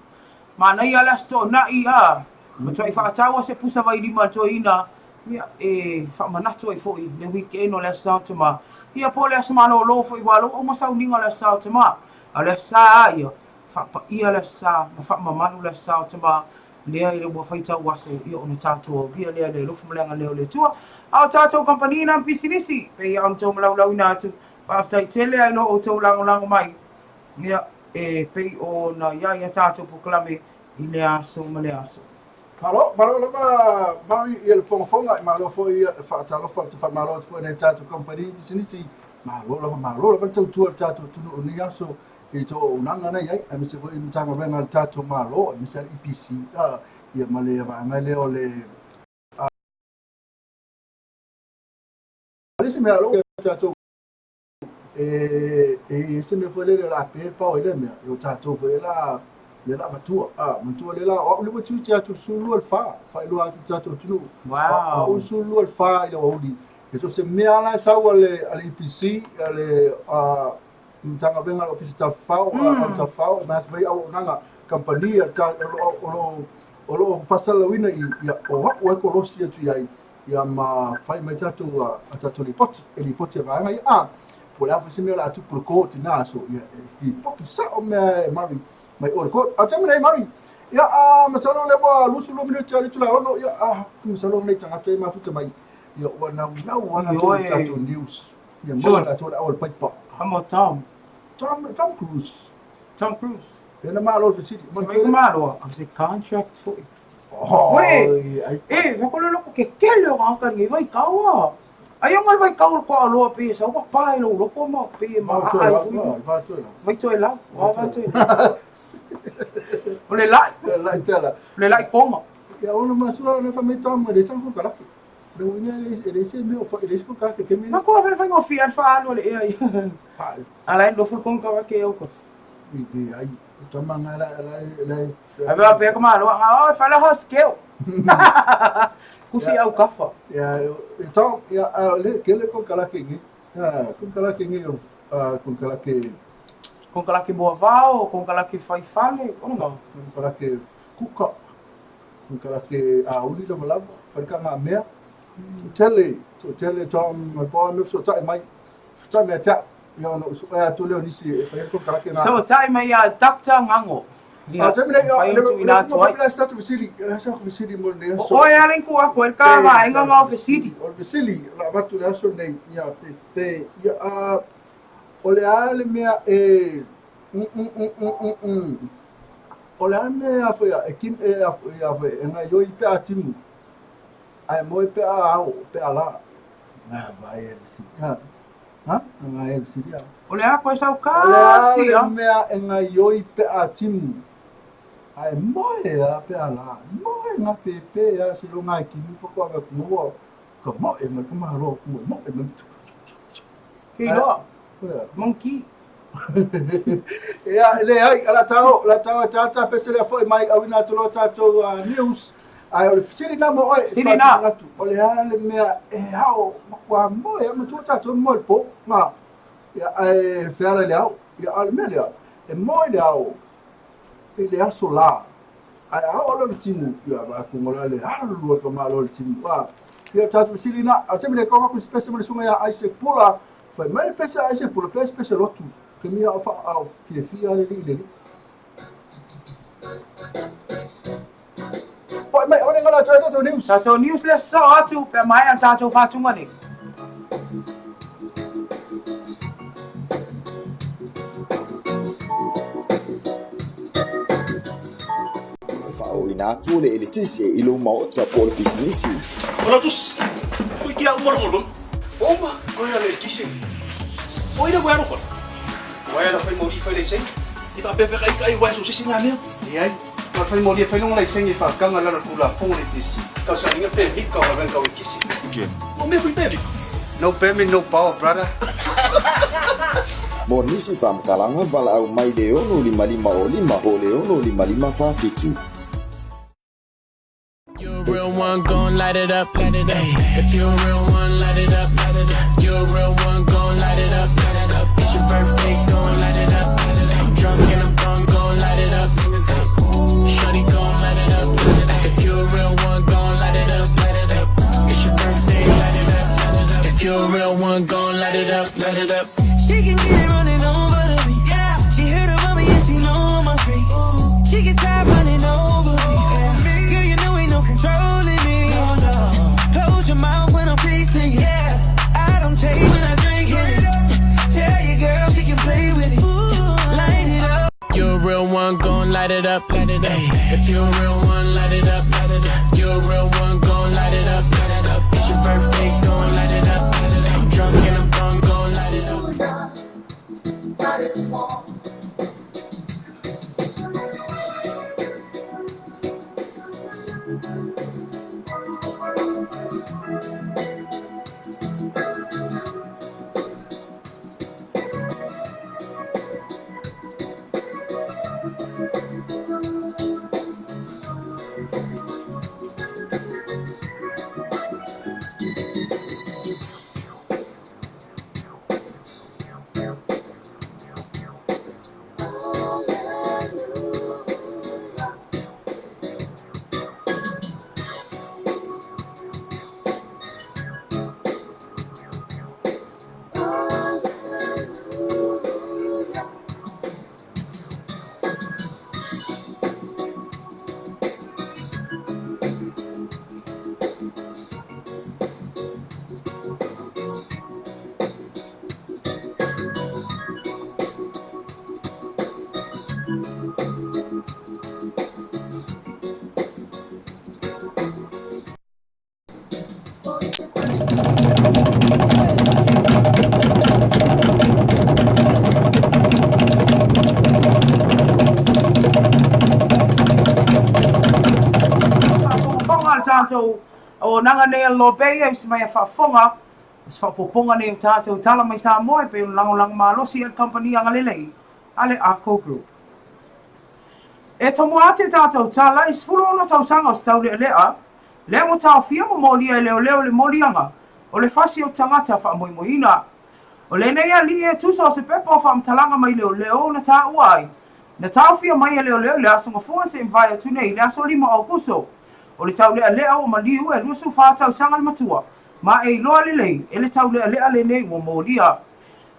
Manaia le Aso Toonai, a, matuai faataua se pusa vailima a le toeaina, ia, e faamanatu ai foi le weekend o le Aso Sa o Tama, ia, po o le aso malolo foi, aua o lea ua uma sauniga o le Aso Sa o Tama. A o le Aso Sa lava ia, faapaia le Aso Sa ma faamamalu le Aso Sa o Tama, lea ua faitau aso, ia, ona tatou aulia lea i le alofa ma le agalelei o le Atua. A o tatou kamupani na ma pisinisi, pei lava ona outou malaulauina atu, faafetai tele lava i lo outou lagolago mai, ia, e pei ona i ai a tatou polokalame i lea aso ma lea aso. Malo, malo lava Mari ia le fogafoga, malo foi ia faatalofa atu faamalo atu foi i nai tatou kamupani pisinisi, malo lava, malo lava le tautua i le tatou atunuu i lenei aso i tou auaunaga na i ai, aemaise foi i Matagaluega a le tatou Malo, aemaise lava le EPC, ia ma le vaega lea o le le isi mea o lo tatou e i ai se mea foi lele o le a pe le pao i lea mea, e o tatou foi la le la avatua. A, manatua lea la, o au lea ua tiute atu i le 12 i le 4, faailoa atu i le tatou atunuu. Wow. O au le 12 i le 4 i le aoauli. E so o se mea la e sau a le, a le EPC, a le a, Matagaluega a le Ofisa Tafafao, mm. Tafafao, ma se auaunaga kamupani a o lo o lo o faasalalauina i ia o au e kolosi atu i ai ia ma fai mai tatou a tatou lipoti e lipoti a vaega ia a po o le a foi se mea o le a tupu le court i na aso ia e lipoti sao mea e Mari mai o le court. A o taimi nei Mari ia a masalo lea ua 22 minute a le itula e 6 ia a masalo lenei tagata e mafuta mai ia ua naunau lava latou i tatou news ia maua latou le au o le paipa. How about Tom? Tom, Tom Cruise. Tom Cruise. Lea na malo le fesili. Mai malo, a se contract foi. Oi, e, whakalolo ko ke kele o ngā nei vai kaua. Ai ona le vaitau o le toaaloa pei e sau ua pa i lou loto ma pei e maaa ai foi. Vai toelau, vai toelau. O le lai. Le lai tela. O le lai koma. Ia ona masua na fa mai tama le sang ko kalaki. Le uiga e le se mea o fa e le se ko kalaki ke me. Na ko fa fa ngofia al fa alu le ea. Ala e nofo kon kalaki e ko. I be ai tama nga la la la. Ai va pe ka malo nga o fa la hos keo. Kusi au kafa. Ia e tau ia le ke le ko kalaki ngi. Ia ko kalaki ngi o ko kalaki Konokalake moavao, konokalake faifale, ona ma. Konokalake kuka, konokalake auli lava lava, whaika ngā mea. Tele, tele Tom, ma poa me so tai mai. Tai mai tia. Ia ona usu ea atu leo nisi e whai konokalake ngā. So tai mai a Dr. Ngango. Ia, te mea, ia, le le le le sa tu fesili, le sa ku fesili mo le aso. O e ale ku aku e ka vaenga ma o fesili. O le fesili, la avatu le aso nei, ia fe fe, ia a O le a le mea e mm mm mm mm mm mm. O le a le mea a foi e kim e a foi a foi e ngaioi pe a timu. Ae moe pe a ao pe a la. Nga vai e le si. Ha. Ha? Nga e le si ia. O le a koe sau O le a kasi le a. mea e ngaioi pe a timu. Ae moe a pe a la. Moe nga pepe a si lo ngai kimu whakoa ve kumua. Ka moe mai ka mahalo moe moe mai. Kei loa. Monkey. Ia, e leai, a la tau, la tau e tātā pese lea foi mai auina atu loa tātou news. Ae o le fesili nā mo oe, e Sili nā. atu, o le a le mea e ao, ua moe, a matua tātou moe le pō, ngā, ia, ae feala i le ao, ia, a le mea lea, e moe le ao i le aso lā, Ae a oo loa le timu, ia vaai atu ngolo le alu lua ka malo le timu. A, ia tātou fesili na, a taimi nei kau aku se pese ma le susuga ia Isaac Pula, fai mai le pese a Isaac Pula, pe se pese lotu, ke mea o wha, a o fiafia le lii le lii. Fai mai, awane ngala atu ai tātou news. Tātou news le soo atu, pe maea tātou whātunga nei. Le faaooina atu o le eletise i lou maota po o le pisinisi. O lau tusi, koe ki a uma longolongo. Uma, koe a le eletise. O ai le uaea alofa? Uaea la fai moli fai laisene. I faapefea ka ai uaea so se isi ngā mea? Leai, na fai moli e fai longa laisene e faakaga lalo tulafono le EPC. Tausaga pemika o galuega tau eletise. O mea foi pemika. No permit no power brother. Mo nisi faamatalaga, valaau mai le 6 5 o 5 po o le 6 5 4 7. You a real one, gon' light it up. Light it up. If you a real one, light it up. Light it up. You a real one, gon' light it up. Light it up. It's your birthday, gon' light it up. Light it up. I'm drunk and I'm gone, gon' light it up. Shorty gon' light it up. Light it up. If you a real one, gon' light it up. Light it up. It's your birthday, light it up. Light it up. If you a real one, gon' light it up. Light it up. She can get it running over to me. Yeah. She heard about me and she know I'm a freak. She get tired running over me. Yeah. Girl, you know ain't no controlling me. No, no. Close your mouth when I'm tasting you. Yeah. I don't take when I drink it. Tell your girl she can play with it. Light it up. You a real one, gon' light it up. Light it up. If you a real one, light it up. Light it up. You a real one, gon' light it up. Light it up. It's your birthday, gon' light it up. Light it up. I'm drunk and I'm gone, gon' light it up. Faafogafoga le tatou auaunaga nei a le Lopei e usi mai a faafofoga o se faaopoopoga nei o tatou tala mai Samoa e pei ona lagolago malosi ai le kamupani agalelei a le Arco Group. E tomua atu i tatou tala i 16 tausaga o se taulealea lea ua taofia ma molia e leoleo i le moliaga o le fasi o tagata faamoemoeina. O lenei alii e tusa o se pepa o faamatalaga mai leoleo na taua ai, na taofia mai e leoleo i le Aso Gafua se i mavae atu nei i le aso 5 o Aokuso. O le taulealea ua maliu e 24 tausaga le matua, ma e iloa lelei e le taulealea lenei ua molia.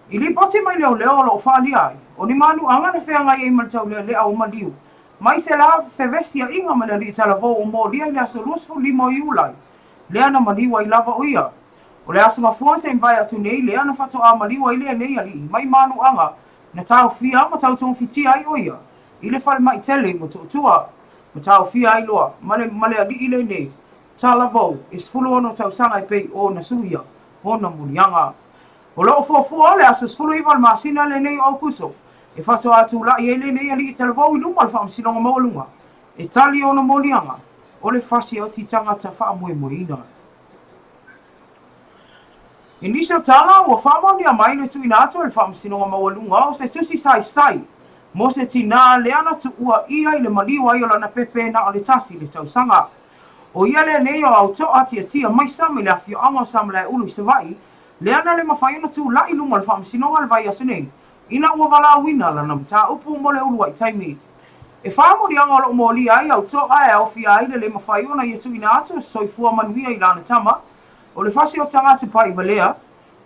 I lipoti mai leoleo o lo o faaalia ai, o ni manuaga na feagai ai ma le taulealea ua maliu mai se la fevesiaiga ma le alii talavou ua molia i le aso 25 o Iulai, lea na maliu ai lava o ia. O le Aso Gafua se i mavae atu nei lea na faatoa maliu ai lenei alii mai manuaga na taofia ma tautogafitia ai o ia i le falemai tele i Motootua, ma taofia ai loa ma le ma le alii lenei talavou e 16 tausaga e pei ona suia ona moliaga. O lo o fuafua le aso 19 o le masina lenei o Aokuso e faatoa tulai ai lenei alii talavou i luma o le Faamasinoga Maualuga e tali ona moliaga o le fasi oti tagata faamoemoeina. I nisi o tala, ua faamaonia mai le tuuina atu e le Faamasinoga Maualuga o se tusi saisai mo se tinā lea na tuua ʻia i le maliu ai o lana pepe na o le tasi le tausaga. ʻO ia lenei o Auto'a Tiatia Maisa mai le afioaga o Samalaeulu i Savaii, lea na le mafai ona tulai i luma o le Faamasinoga le vaiaso nei, ina ua valaauina lana mataupu mo le uluai taimi. E fa moliaga o lo o molia ai Auto'a e aofia ai le le mafai ona ia tuuina atu o se soifua manuia i lana tama, o le fasi o tagata paʻivalea,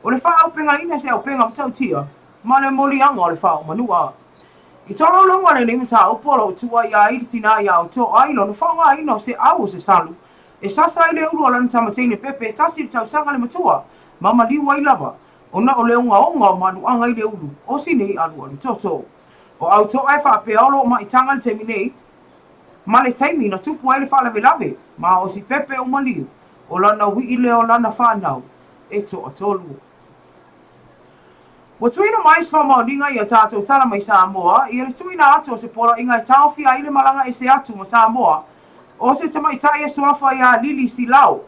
o le faaaupegaina i se aupega matautia, ma le moliaga o le faaomanuʻa. I tolaulauga lenei mataupu o lo o tuuaia ai le tinā iā Auto'a i lona faaaogaina o se au o se salu e sasa ai le ulu o lana tama teine pepe e tasi le tausaga le matua ma maliu ai lava ona o le ogaoga o manuaga i le ulu o si nei alualu toto. O Auto'a e faapea o lo o maitaga i le taimi nei ma le taimi na tupu ai le faalavelave ma o si pepe o maliu o lana wii lea o lana whanau e toatolu. Ua tuuina mai se faamaoniga i a tatou tala mai Samoa ia le tuuina atu o se poloaiga e taofia ai le malaga ese atu ma Samoa o se tamaitai e suafa iā Lili Silao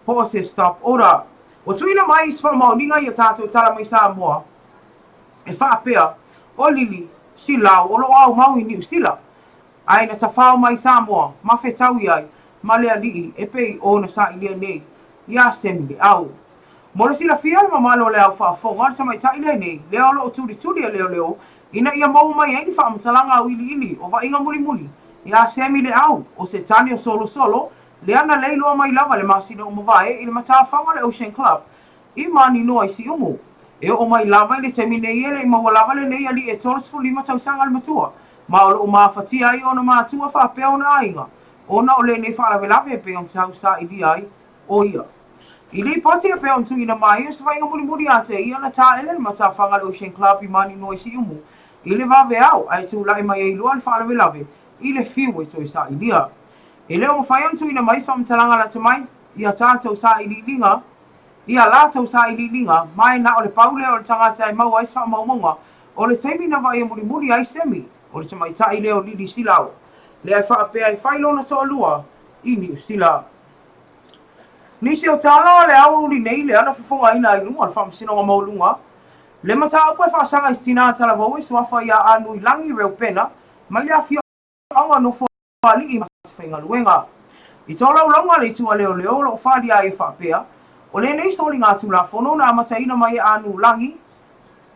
po o se stop order. Ua tuuina mai se faamaoniga i a tatou tala mai Samoa e faapea, o Lili Silao o lo o aumau i Niu Sila, ae na tafao mai Samoa ma fetaui ai ma le alii e pei ona sailia nei iā Semi Leau. Mo le silafia le mamalu o le ao faafofoga o le tamaitai lenei, lea o lo o tulituli e leoleo ina ia maua mai ai ni faamatalaga auiliili o vaaiga mulimuli iā Semi Leau, o se tane o Solosolo, lea na leiloa mai lava le masina ua mavae i le matafaga o le Ocean Club i Maninoa i Siumu. E oo mai lava i le taimi nei e le i maua lava lenei alii e 35 tausaga le matua, ma o lo o mafatia ai ona matua faapea ona aiga ona o lenei faalavelave e pei ona tausaailia ai o ia. I lipoti e pei ona tuuina mai o se faiga mulimuli ia te ia na taele le matafaga a le Ocean Club i Maninoa i Siumu i le vaveao ae tulai mai ai loa le faalavelave i le fiu e toe sailia. E le o mafai ona tuuina mai se faamatalaga lata mai i a tatou sailiiliga i a latou sailiiliga, ma e na o le pau lea o le tagata e maua ai se faamaumauga o le taimi na vaaia mulimuli ai Semi, o le tamaitai lea o Lili Silao, lea e faapea e fai lona toalua i Niu Sila. Nisi o tala o le aoauli nei lea na fofogaina ai luga o le Faamasinoga Maualuga le mataupu e faasaga i se tinā talavou e suafa iā Anuilangi Reupena mai le afioaga o Nofoalii ma Faigaluega. I tolaulauga a le Itu a Leoleo o lo o faaalia ai e faapea, o lenei soliga Tulafono na amataina mai e Anuilangi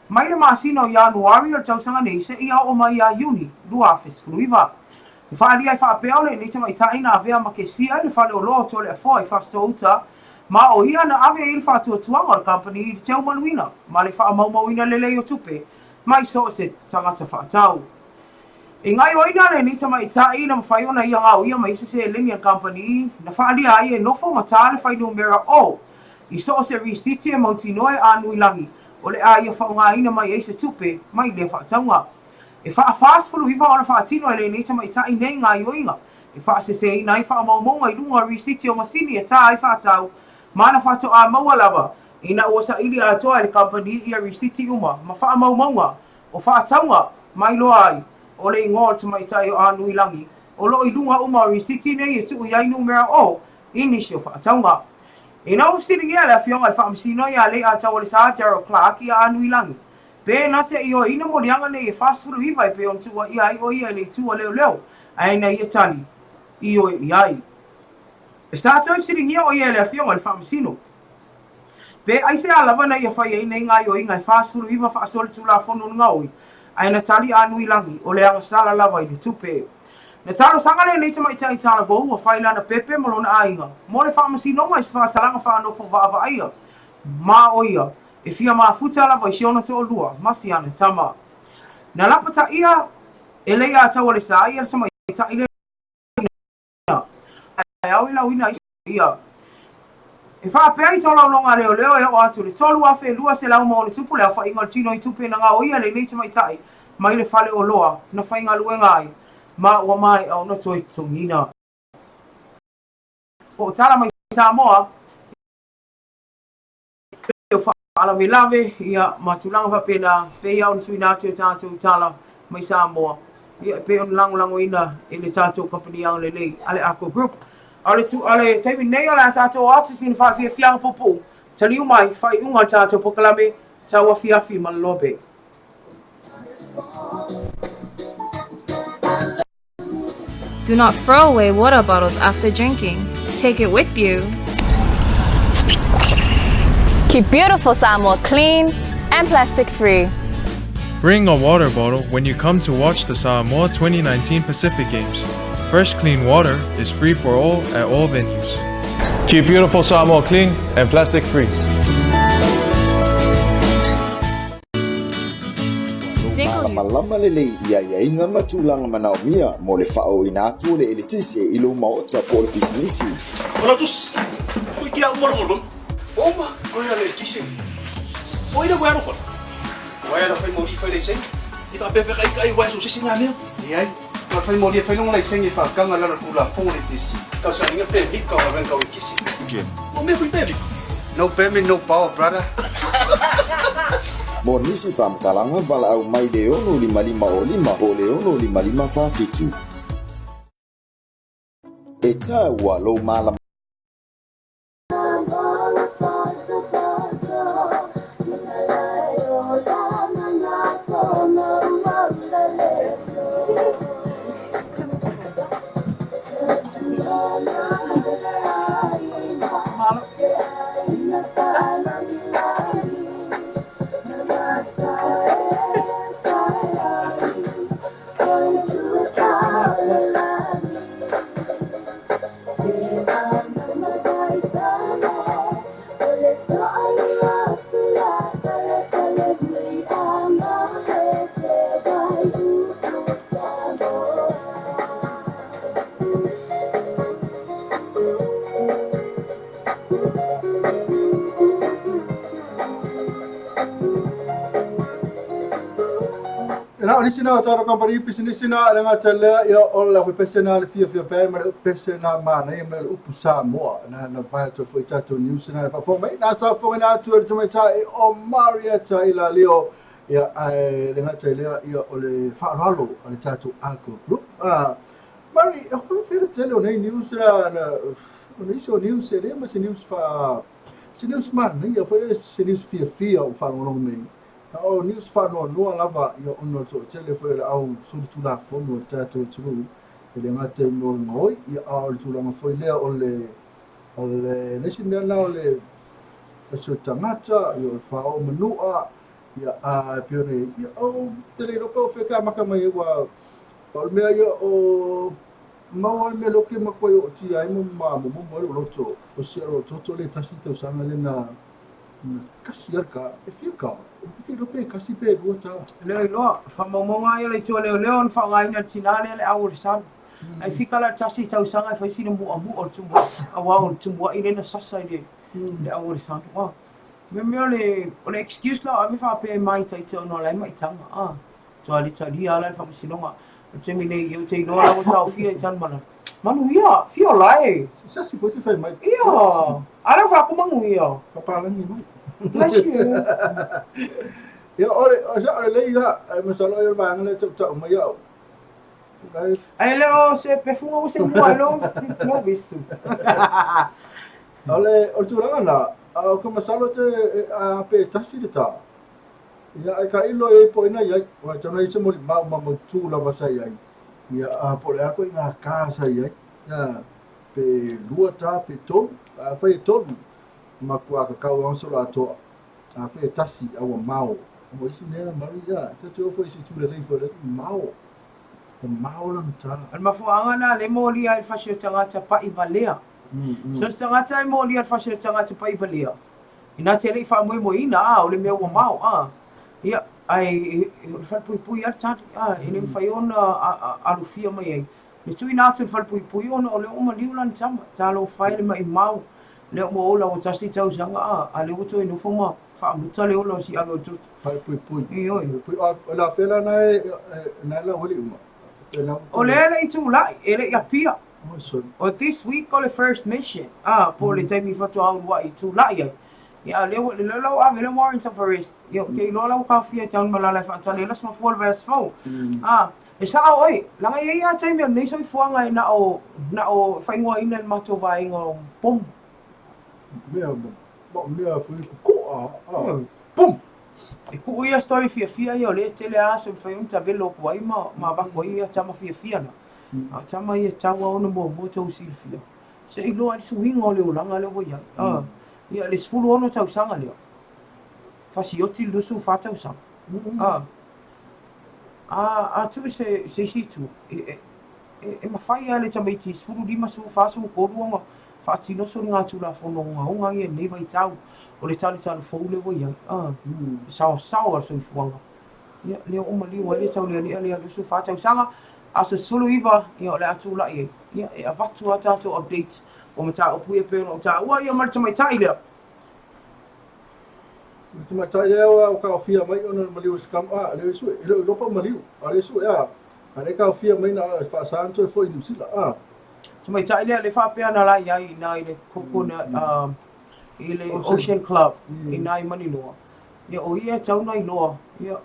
mai le masina o Ianuari o le tausaga nei seia oo mai ia Iuni 2019. Na faaalia ai faapea o lenei tamaitai na avea ma kesia i le faleoloa o Toleafoa i Fasitoo-uta, ma o ia na ave ai le faatuatuaga o le kamupani i le teumaluina ma le faamaumauina lelei o tupe mai so o se tagata faatau. E gaoioiina lenei tamaitai na mafai ona ia gaoia mai se seleni a le kamupani na faaalia ai e nofo ma tā le fuainumera O i so o se risiti e mautinoa e Anuilangi o le a ia faaaogaina mai ai se tupe mai lea faatauga. E faa-49 ona faatino e lenei tamaitai nei gaoioiga e faaseseina ai faamaumauga i luga o risiti o masini e tā ai faatau Ma na faatoa maua lava ina ua saili atoa e le kamupani ia risiti uma ma faamaumauga o faatauga ma iloa ai o le igoa o le tamaitai o Anuilagi o lo o i luga uma o risiti nei e tuu i ai numera o i nisi o faatauga. Ina ua fesiligia le Afioga i le Faamasino ia Leiataualesa Daryl Clarke ia Anuilagi pe na te ioeina moliaga nei e 49 e pei ona tuuaia ai o ia i le itu a leoleo ae na ia tali ioe i ai. Sa toe fesiligia o ia e le Afioga i le Faamasino pe aisea lava na ia fai ai nei gaoioiga e 49 faasolitulafono na gaoi, ae na tali a Nuilagi o le agasala lava i le tupe. Na talosaga lenei tamaitai talavou ua fai lana pepe ma lona aiga mo le faamasinoga i se faasalaga faanofo vaavaaia ma o ia e fia mafuta lava i si ona toalua ma si ana tama. Na lapataia e Leiataualesa ia le tamaitai lena. Ae ao i lauina ai ia. E faapea i tolaulauga a leoleo e oo atu i le 3,200 ma ona tupu le aofaiga o le tino i tupe na gaoia e lenei tamaitai mai le fale oloa na faigaluega ai ma ua maea ona toe totogiina. Po o tala mai Samoa o faalavelave ia, ma tulaga faapena, pei lava ona tuuina atu e tatou tala mai Samoa, ia, e pei ona lagolagoina e le tatou kamupani agalelei a le Arco Group. A o le, tu, a le taimi nei o le a tatou o atu i sina faafiafiaga puupuu, taliu mai, faaiuga o le tatou polokalame, tauafiafi ma le lobe. Do not throw away water bottles after drinking. Take it with you. Keep beautiful Samoa clean and plastic free. Bring a water bottle when you come to watch the Samoa 2019 Pacific Games. Fresh, clean water is free for all at all venues. Keep beautiful Samoa clean and plastic free. Malamalama lelei i aiaiga ma tulaga manaomia mo le faaooina atu o le eletise i lou maota po o le pisinisi. O lau tusi, koe ki au malongolongo. Oma, koe ala eletise. O ina koe alofa. Wai ala whai mori whai leisenge. I whaapewheka i wai so sisi ngā mea. Leai, na whai mori e whai longa leisenge e whakanga lalo tulafono le tesi. Tausaninga pe vika o venga o kisi. O mea fui pe vika. No permit, no power, brother. Mo nisi faamatalaga, valaau mai le 6 5 0 5 po o le 6 5 5 4 7. E taua lou malama. Ina o nisi na o tātou kamupani pisinisi na le gata lea ia o le pese na le fiafia pea ma le pese na manaia ma le upu Samoa na na vae atu foi tātou news na le faafofoga mai na safofoga na atu e le tamaitai o Marietta i la leo ia ae le gata i lea ia o le faaaloalo a le tātou Arco Group. Ah, Mari, e holo fela tele o nei news na na o nei so news e le ma se news fa se news manaia foi le se news fiafia o faalogologo mai. O news faanoanoa lava ia ona o le toatele foi o le au solitulafono o le tatou atunuu e le gata i mea o le gaoi ia a o le tulaga foi lea o le o le le isi mea lena o le tasi o tagata ia o le faaoo manua ia a e pei ona ia o te le iloa pe o fea ke amata mai ai ua o le mea ia o maua le mea lea ke matua i ootia ai ma mamomomo ai lou loto o si a lou toto le tasi tausaga lea na na kasi ai ka e fia ka e fia iloa pe kasi pe lua ta. Leo iloa, faamaumauga ia le itu a leoleo ona faaaogaina e le tina lea le au o le sami. Ae fika la le tasi tausaga e fai sina muamu'a o le tumua'i, aua o le tumua'i lea na sasa i le au o le sami. Ua, mea mea o le, o le excuse la o ave faapea e māitaita ona o la e maitaga, a. Toa le talia la le faamasinoga. O le taimi nei, ia ou te iloa la ua taofia i Tanumalala. Manuia, fia ola e. Se asi foi se fai mai. Ia. Ala fa ku manuia. Papalagi mai. Bless you. Ia, o le, o sa o le lei la, e masalo ai o le vaega lea e tautau mai au. Ai le o se pefunga ua se mua ai lo, lo visu. O le, o le tulaga na, o ka masalo te, a pe tasi le tā. Ia, ai ka ilo e po ina iai, o tau nei se moli mau ma mautū lava sa iai. Ia, a po le a koe ngā kā sa iai. Ia, pe lua tā, pe tolu, a whai e tolu, makua ka kau anga atoa. A whai e tasi, a ua mao. O isi mea, maru, ia, te te ofo isi tū lelei fo le mao. O mao lana tā. O le mafuaaga lena lea e molia ai le fasi o tagata paʻivalea. So se tagata e molia le fasi o tagata paʻivalea, inā te le i faamoemoeina, a, o le mea ua mao, a. Ia, ae o le falepuipui lava le tali, a, e le mafai ona alofia mai ai. Le tuuina atu i le falepuipui ona o lea ua maliu lana tama, talofa e le maʻimau, lea ua ola ua tasi tausaga, a, a lea ua toe nofo ma faamuta le ola o si alo o toto. Falepuipui. Ioe. O le afea la na e, na e lau uma. O lea e le i tulai, e le i apia. O this week o le first mission, a, po o le taimi faatoa uluai tulai ai. Ia, a lea ua, lea la ua ave le warrant of arrest. Ia, ou te iloa la ua taofia e Tanumalala e faatali ai la se mafua o le vaiaso fou. A, e sao oe, leaga e i ai lava taimi o lenei soifuaga e na o, na o faaigoaina e le matou vaega o pomu. Mea, mea foi koko'a, a, pum! E kuu ia story fiafia ia o lea e tele lava aso e mafai ona tavelo atu ai ma ma avatu ai ia tama fiafia na. A o tama ia e tatau lava ona muamua tou silafia. Se i iloa ai le suiga o le olaga lea ua i ai. A, ia le 16 tausaga lea, fasioti le 24 tausaga. A, a, a tuu se, se isi itu, e, e, e, e mafai lava e le tamaiti 15, 14, 13 ona faatino soligatulafono ogaoga ia i lenei vaitau o le talutalu fou lea ua i ai, a, e saosaoa le soifuaga. Ia, lea ua maliu ai le taulealea lea 24 tausaga, aso 19, ia o le a tulai ai, ia, e avatu a tatou update o mataupu ia pei ona ou taua, ia ma le tamaitai lea. Le tamaitai lea ua taofia mai ona o le maliu o se tama, a, lea e sue, e le o iloa po o maliu, a lea e sue, a, a lea e taofia mai na faasa ona toe foi i Niu Sila, a. Tamaitai lea, lea faapea na la i ai i ina i le Coconut, i le Ocean Club i ina i Maninoa. Ia, o ia e tau na iloa, ia,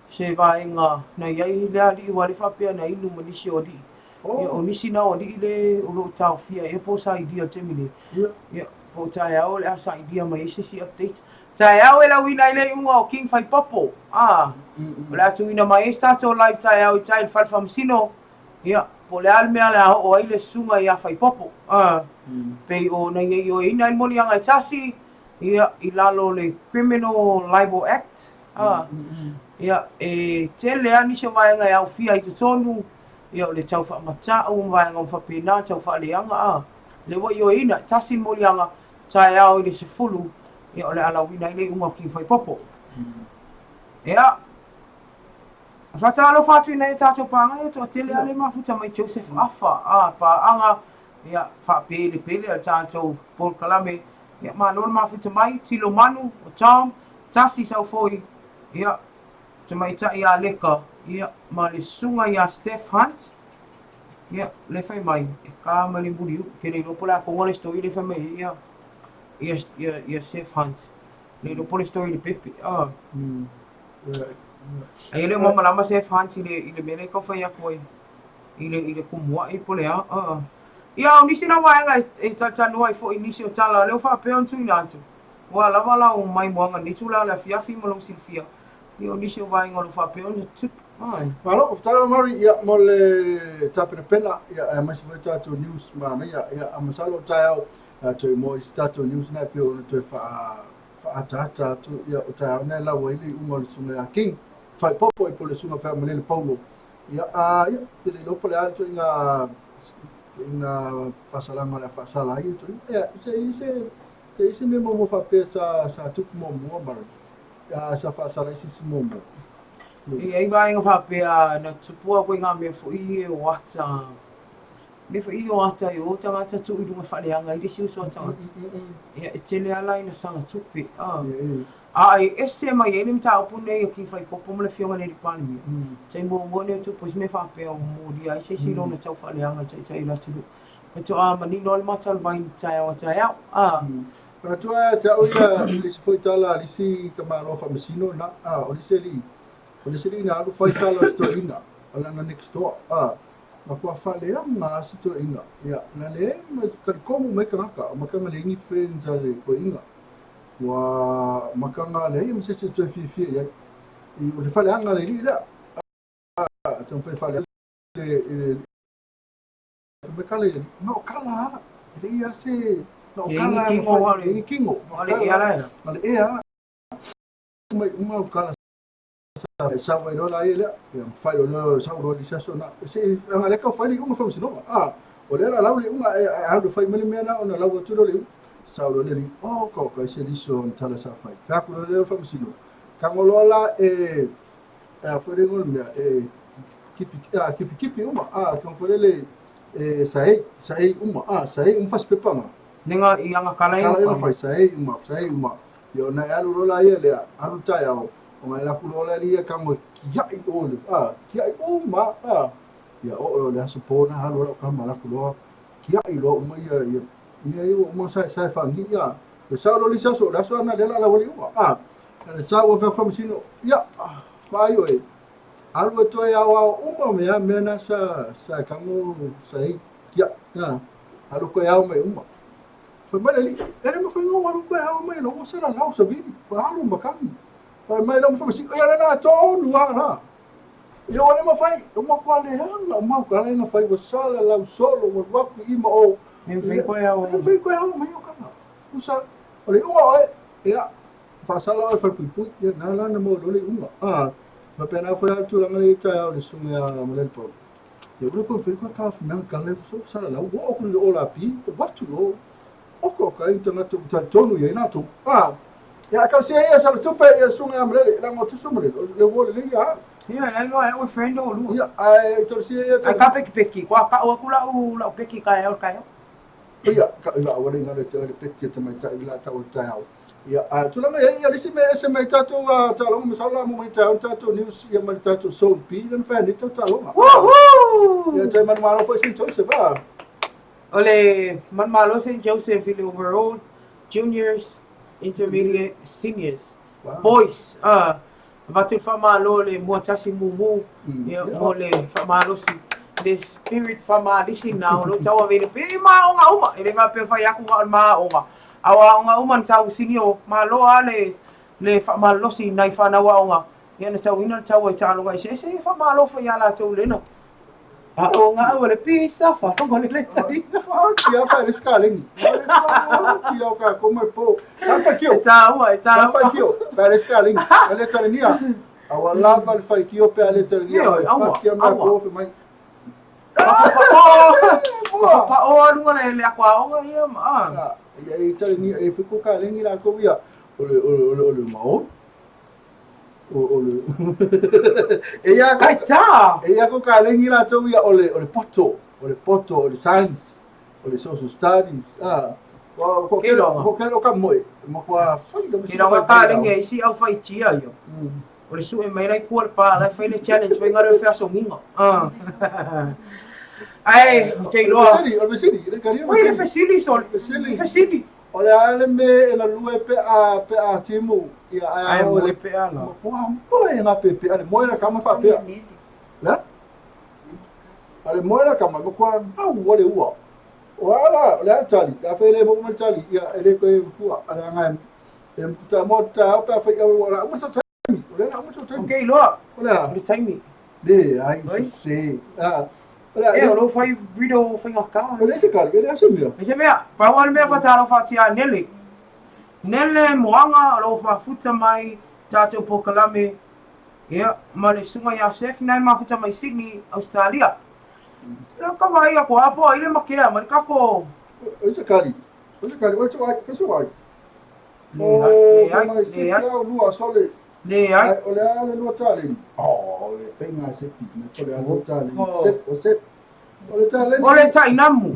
se vaega na i ai le alii aua lea faapea na inu ma nisi o alii. Ia, o nisi na o alii le o lo o taofia ea po o sailia i le taimi nei. Ia, po o taeao o le a sailia mai ai se isi update. Taeao e lauina ai le iuga o King Faipopo. A, o le a tuuina mai ai se tatou live taeao i tai i le fale faamasino. Ia, po o le a le mea o le a oo ai le susuga ia Faipopo. A, pei ona ia ioeina ai le moliaga e tasi, ia, i lalo o le Criminal Libel Act. A, ia, e tele lava nisi o vaega e aofia ai i totonu, ia, o le tau faamatau ma vaega uma faapena, tau faaleaga, a, lea ua ioeina, e tasi le moliaga, taeao i le 10, ia, o le a lauina ai le iuga o King Faipopo. Ia, faatalofa atu i nai a tatou paaga ia toatele lava lea e mafuta mai Joseph Afa, a, paaga, ia, faapelepele a le tatou polokalame, ia, malo le mafuta mai, Tilo Manu, o Tom, Tasi Saufoi, ia, tamaitai ia Leka, ia, ma le susuga ia Steph Hunt, ia, lea fai mai, e ka ma le muliu, ke le iloa po o le a tonu le story lea fai mai ai ia, ia, ia, ia Steph Hunt, le iloa po o le story i le pepe, ah. Ai e le o malamalama Steph Hunt i le, i le mea lea e tau fai atu ai, i le, i le kumuaʻi po o le a, ah. Ia, o nisi na vaega e, e talatalanoa ai foi i nisi o tala, lea ua faapea ona tuuina atu, ua lava lau maimoaga i lenei itula o le afiafi ma lou silafia, ia o nisi o vaega o lo o faapea ona tutupu. Ai. Malo, faafetai lava Mary, ia, mo le tapenapena, ia, aemaise foi tatou news manaia, ia, a masalo o taeao, a toe mo isi tatou news na e pei ona toe faa, faaataata atu, ia, o taeao na e lau ai le iuga o le susuga ia King, Faipopo i po o le susuga Faemalele Paulo, ia, a, ia, te le iloa po o le a le ituaiga, ituaiga faasalaga o le a faasala ai le ituaiga, ia, se i se, se i se mea muamua faapea sa, sa tupu muamua Mary, ia, sa faasala ai se isi muamua. E i ai vaega faapea na tupu atu i ngā mea foi ia o ata. Mea foi i o ata i o tagata tuu i luga faaleaga ai le isi uso a tagata. Ia, e tele lava la ina saga tupe, a. A e ese mai ai le mataupu lenei a King Faikopo ma le Afioga i le Alii Palemia, taimi muamua lenei o tupu ai se mea faapea ua molia ai se isi lona tau faaleaga i taitai o le atunuu. Faatoa manino lava le mata o le vai i le taeao a taeao, a. Manatua ia te au ia le isi foi tala a le isi tamaloa faamasino lena, a, o le isi alii, o le isi alii na alu fai tala a si toeaina, o lana next door, a, matua faaleaga lava si toeaina, ia, na leai ma talitonu mai tagata, makaga leai ni friends a le toeaina, ua makaga leai ma se isi e toe fiafia i ai, i, o le faaleaga a le alii lea, a, taumafai e faaleaga i le Mai kala ia, na o kala lava. E leai lava se... Na o kala lava. E leai ni kino. Na o le ea la ea. Na o le ea lava. Mai uma au kala sa e sau ai loa la ia lea. Ia fai loa lea sau loa i se aso na. Se anga lea kau fai le iuga faamasinoga. Ah, o lea la lau le iuga e alu fai mai le mea na ona lau atu loa le iuga. Sau loa le alii, oh ka ka se liso na tala sa fai. Fai atu loa lea faamasinoga. Tago loa la e e a foi le igoa o le mea, e kipi, a, kipi kipi uma, a, ka foi lele e saei, saei uma, a, saei uma fasipepa nga. Nenga i anga kala ina fai. Fai saei uma, saei uma. Ia ona e alu loa la ia lea, alu taeao, ona e laku loa la ia tago e kia'i o le, a, kia'i uma, a. Ia oo loa i le aso po na alu lau tama laku loa, kia'i loa uma ia, ia, mea ia ua uma sae sae faagii, a. E sao loa le isi aso, o le aso lena lea la lau ai le iuga, a. Le sau o faamasino, ia, vaai oe, alu e toe aoao uma mea mea na sa sa tago sa i kia, na, alu koe ao mai uma. Fai mai le alii, e le mafai ona ou alu koe ao mai lau sa lau savili, ua alu ma kami. Fai mai lau faamasino, ia le na tonu lava la. Ia ua le mafai, ua matua leaga uma au kala ina fai ua sala lau solo ua alu atu i ma o. Le mafai koe ao. Le mafai koe ao mai o kala. Usa, o le iuga oe, ia, Faasala oe falepuipui, ia na la na maua loa le iuga. A, faapena foi lava le tulaga lea i taeao i le susuga ia Malelepau. Ia ua le toe mafai ona taofi mai ana tala so sala lau ua oo atu i le olapi, ua atu i o. Oka oka ai ni tagata ua talitonu i ai latou. A, ia a tausia ia sala tupe ia le susuga ia Malele, leaga o tusa Malele, o le uo lelei ia au. Ia, la iloa e au e friend o lua. Ia, ae tausia ia Ai ka peki peki, kua kau aku lau lau peki taeao i le taeao. Ia, ka ia aua le galo e te oe le peti a tamaitai i la tau o le taeao. Ia, a tulaga i ai, ia le isi mea e ese mai tatou a taaloga, masalo la mo mai taeao ni tatou news ia ma le tatou zone B lea na fai nei tau taaloga. Woohoo! Ia, toe manumalo foi St. Joseph, a. O le manumalo St. Joseph i le overall juniors, intermediate, seniors. Wow. Boys, a avatu le faamalo le mua tasi mumu, ia, mo le faamalosi, le spirit faamalisi lena o lo o tauaveina pea i maaoga uma. E le faapea fai atu na o le maaoga, a o aoga uma na tau sini o malo lava le, le faamalolosi i nai fanau aoga, ia na tauina le taua i taaloga eseese, ia faamalo foi ia latou lena. Aoga au le pisa, faalogo le letaiga. Kia pa le skaleni. Kia o ka koma po. Sa faitio. E tāua, e tāua. Sa faitio. Pa le skaleni. Ale talenia. Aua lava le faitio pe ale talenia. Ioe, aua, Kia mai aua. po fe mai. Whakapao a runga le, le ako aoga ia ma a. Ia e talenia e fai ko kalengi la ko ia. O le o le o le o le mao. O o le E ia Kai tā! E ia ko kalengi la tou ia o le o le poto, o le poto, o le science, o le social studies. Ah. Ko ko Ke loa. ko ke lo ka moe. Ma kua fai lo Ke rawa ka lengi e isi au whai tia ia. O le sue mai rai kua le pā, lai fai le challenge, fai ngaro e feasongiga. Ah. Ai, o te iloa. O le fesili, o le fesili, Oi, le fesili, sol. Fesili. Fesili. O le a le me e galue pe a pe a timu ia ae Ai, ao moe le pe a la. Ua moe nga pe pe ale moe la kama fa pe. La? Ale moe la kama mo kwa nau o le ua. O ala le a tali, la fe le mo mo tali ia ele ko e kua ala nga e mfuta mo ta pe fa ia o la mo sa taimi. O le la mo sa taimi. Ok, loa. O le a. O le taimi. Le ai Oi. se. Ah. O le a. E, o lou fai rido o faiga kā. O le se kali, ele se mea. E se mea, pau lava le mea faatalofa atu ia Nele. Nele Moaga o lou mafuta mai tatou polokalame, ia, ma le susuga ia Sef na e mafuta mai Sydney, Ausetalia. Lea ka vaai atu a po ai le makea mai le kako. O se kali. O se kali, o se ai, ke se ai. Leai, O, fai mai se leai. kia o lua sole. Leai. O le a le lua taleni. Oh, o le faiga a Sepi, me ko le a lua taleni. Oh. Sep, o Sep. O le taleni. O le tainamu.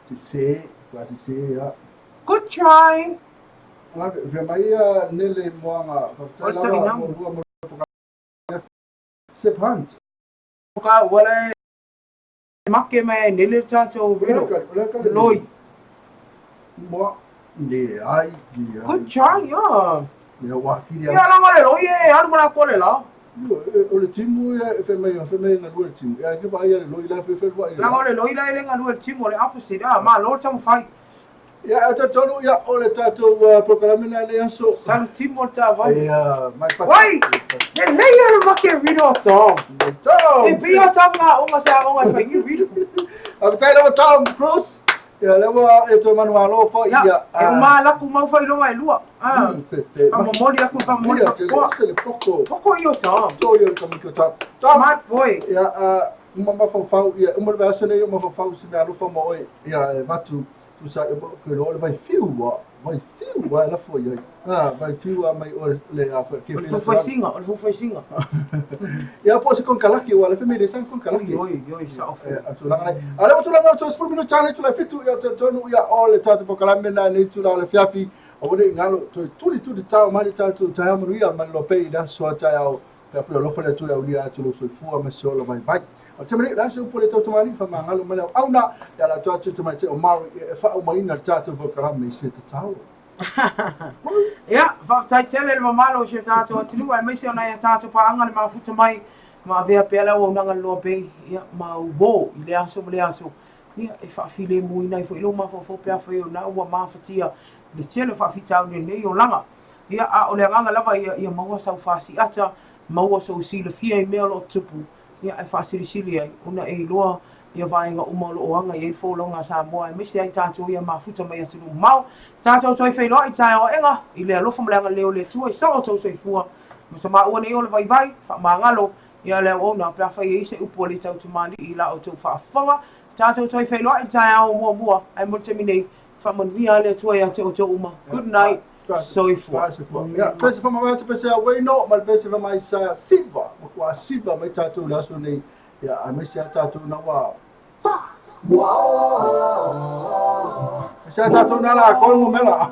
Sese, ua sese ia. Good try. La ve mai ia nele moanga O faafetai le lava tainamu. mo lua mo le Sip Hunt. Ka ua le make mai ai nele le tatou riddle. Loi. Moa leai, leai. Good try, yeah. Ia ua kili Ia langa le loi e alu ma la ko le la. O le timu ia e fai mai galue le timu. Ia ke vaai ia le loi la fe fe lua i. Langa o le loi la e le galue le timu o le opposite. Ah, malo le taumafai. Ia e talitonu ia o le tatou polokalame lena i lenei aso. Salu timu o le taavale. Ia mai pati. Oi! Lelei ia le make riddle a Tom. Tom! E pei a Tom ngā aoga se aoga e fai i riddle. Faafetai lava Tom Cruise. Ia lea ua e toe manumalo foi ia. E uma laku mau faailoga e lua. Ah. Faamomoli aku faamomoli Ia, faapitoa. tele le poko. Poko ia o Tom. To ia le tamiki o Tom. Tom. Smart boy. Ia, uma mafaufau, ia, uma le vaiaso nei, uma mafaufau se mea alofa mo oe, ia, e avatu, tusa, ia, ke loa o le vaifiu, a, vaifiu, a, e lafo i ai. A, vaifiu a mai o le, a, ke O le fuafuaisiga, o le fuafuaisiga. Ia, po o se konekarake, ua le fai mai le sa konekarake. Oi, oi, oi, sao foi. A tulaga nei. A lea ua tulaga o toe 10 minute le itula e 7, ia, talitonu, ia, o le tatou polokalame lena i lenei itula o le afiafi, aua ne i galo, toe tulituli tatao mai le tatou taeao manuia ma le Lope i le aso a taeao. Pe a pule alofa le Atua e aulia atu lou soifua ma se ola vaivai. O le taimi nei, o le a se upu a le tautamalii, faamagalo mai le auauna, e ala atu atu le tamaitai o Mari e faaumaina le tatou polokalame i se tatalo. Ia, faafetai tele i le mamalu o si o tatou atunuu aemaise o nai a tatou paaga le mafuta mai ma avea pea le auaunaga le Loa Bay, ia, ma uō i lea aso ma lea aso, ia, e faafilemuina ai foi lou mafaufau pe afai o lena ua mafatia i le tele o faafitauli o lenei olaga. Ia, a o le agaga lava ia, ia maua sau fasiata, maua sou silafia i mea o lo o tutupu, ia, ae faasilisili ai, ona e iloa ia vaega uma o lo o aga i ai le folauga a Samoa, aemaise ai tatou ia mafuta mai atunuu mamao. Tatou toe feiloai i taeao aega, i le alofa ma le agalelei o le Atua i so outou soifua, ma sa maua nei ola vaivai, faamagalo, ia le auauna, pe afai e i ai se upu a le tautamalii i la outou faafofoga. Tatou toe feiloai i le taeao o muamua, ae mo le taimi nei, Faamanuia le Atua ia te outou uma. Good night. Soifua. Ia, pese whamawai atu pese a Wayno, ma le pese whamai sa Siva, ma kua Siva mai tātou le aso nei, ia, aemaise a tātou na wā. Aemaise a tātou na la, ko ngomela.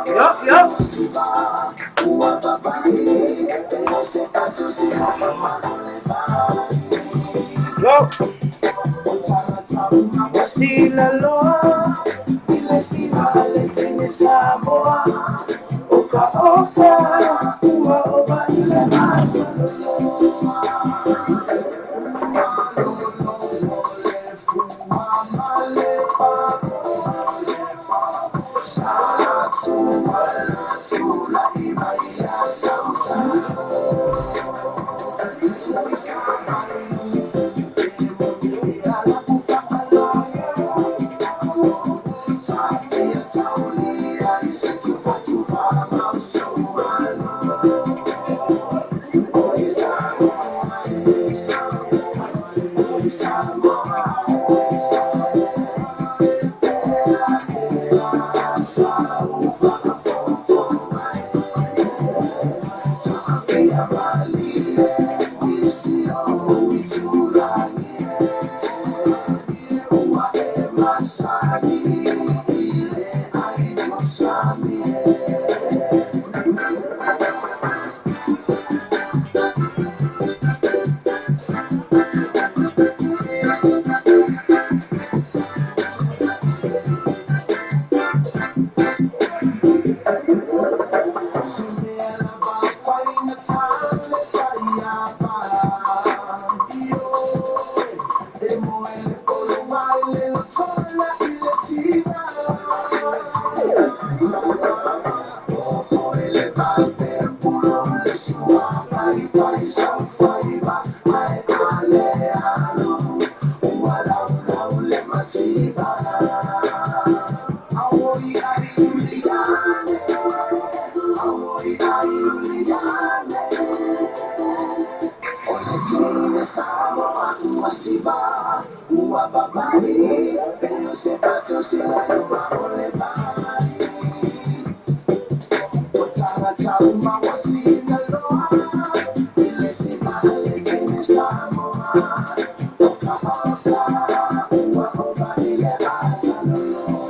Yup, yup. Samoa. O ka ua ova i le asa lolo.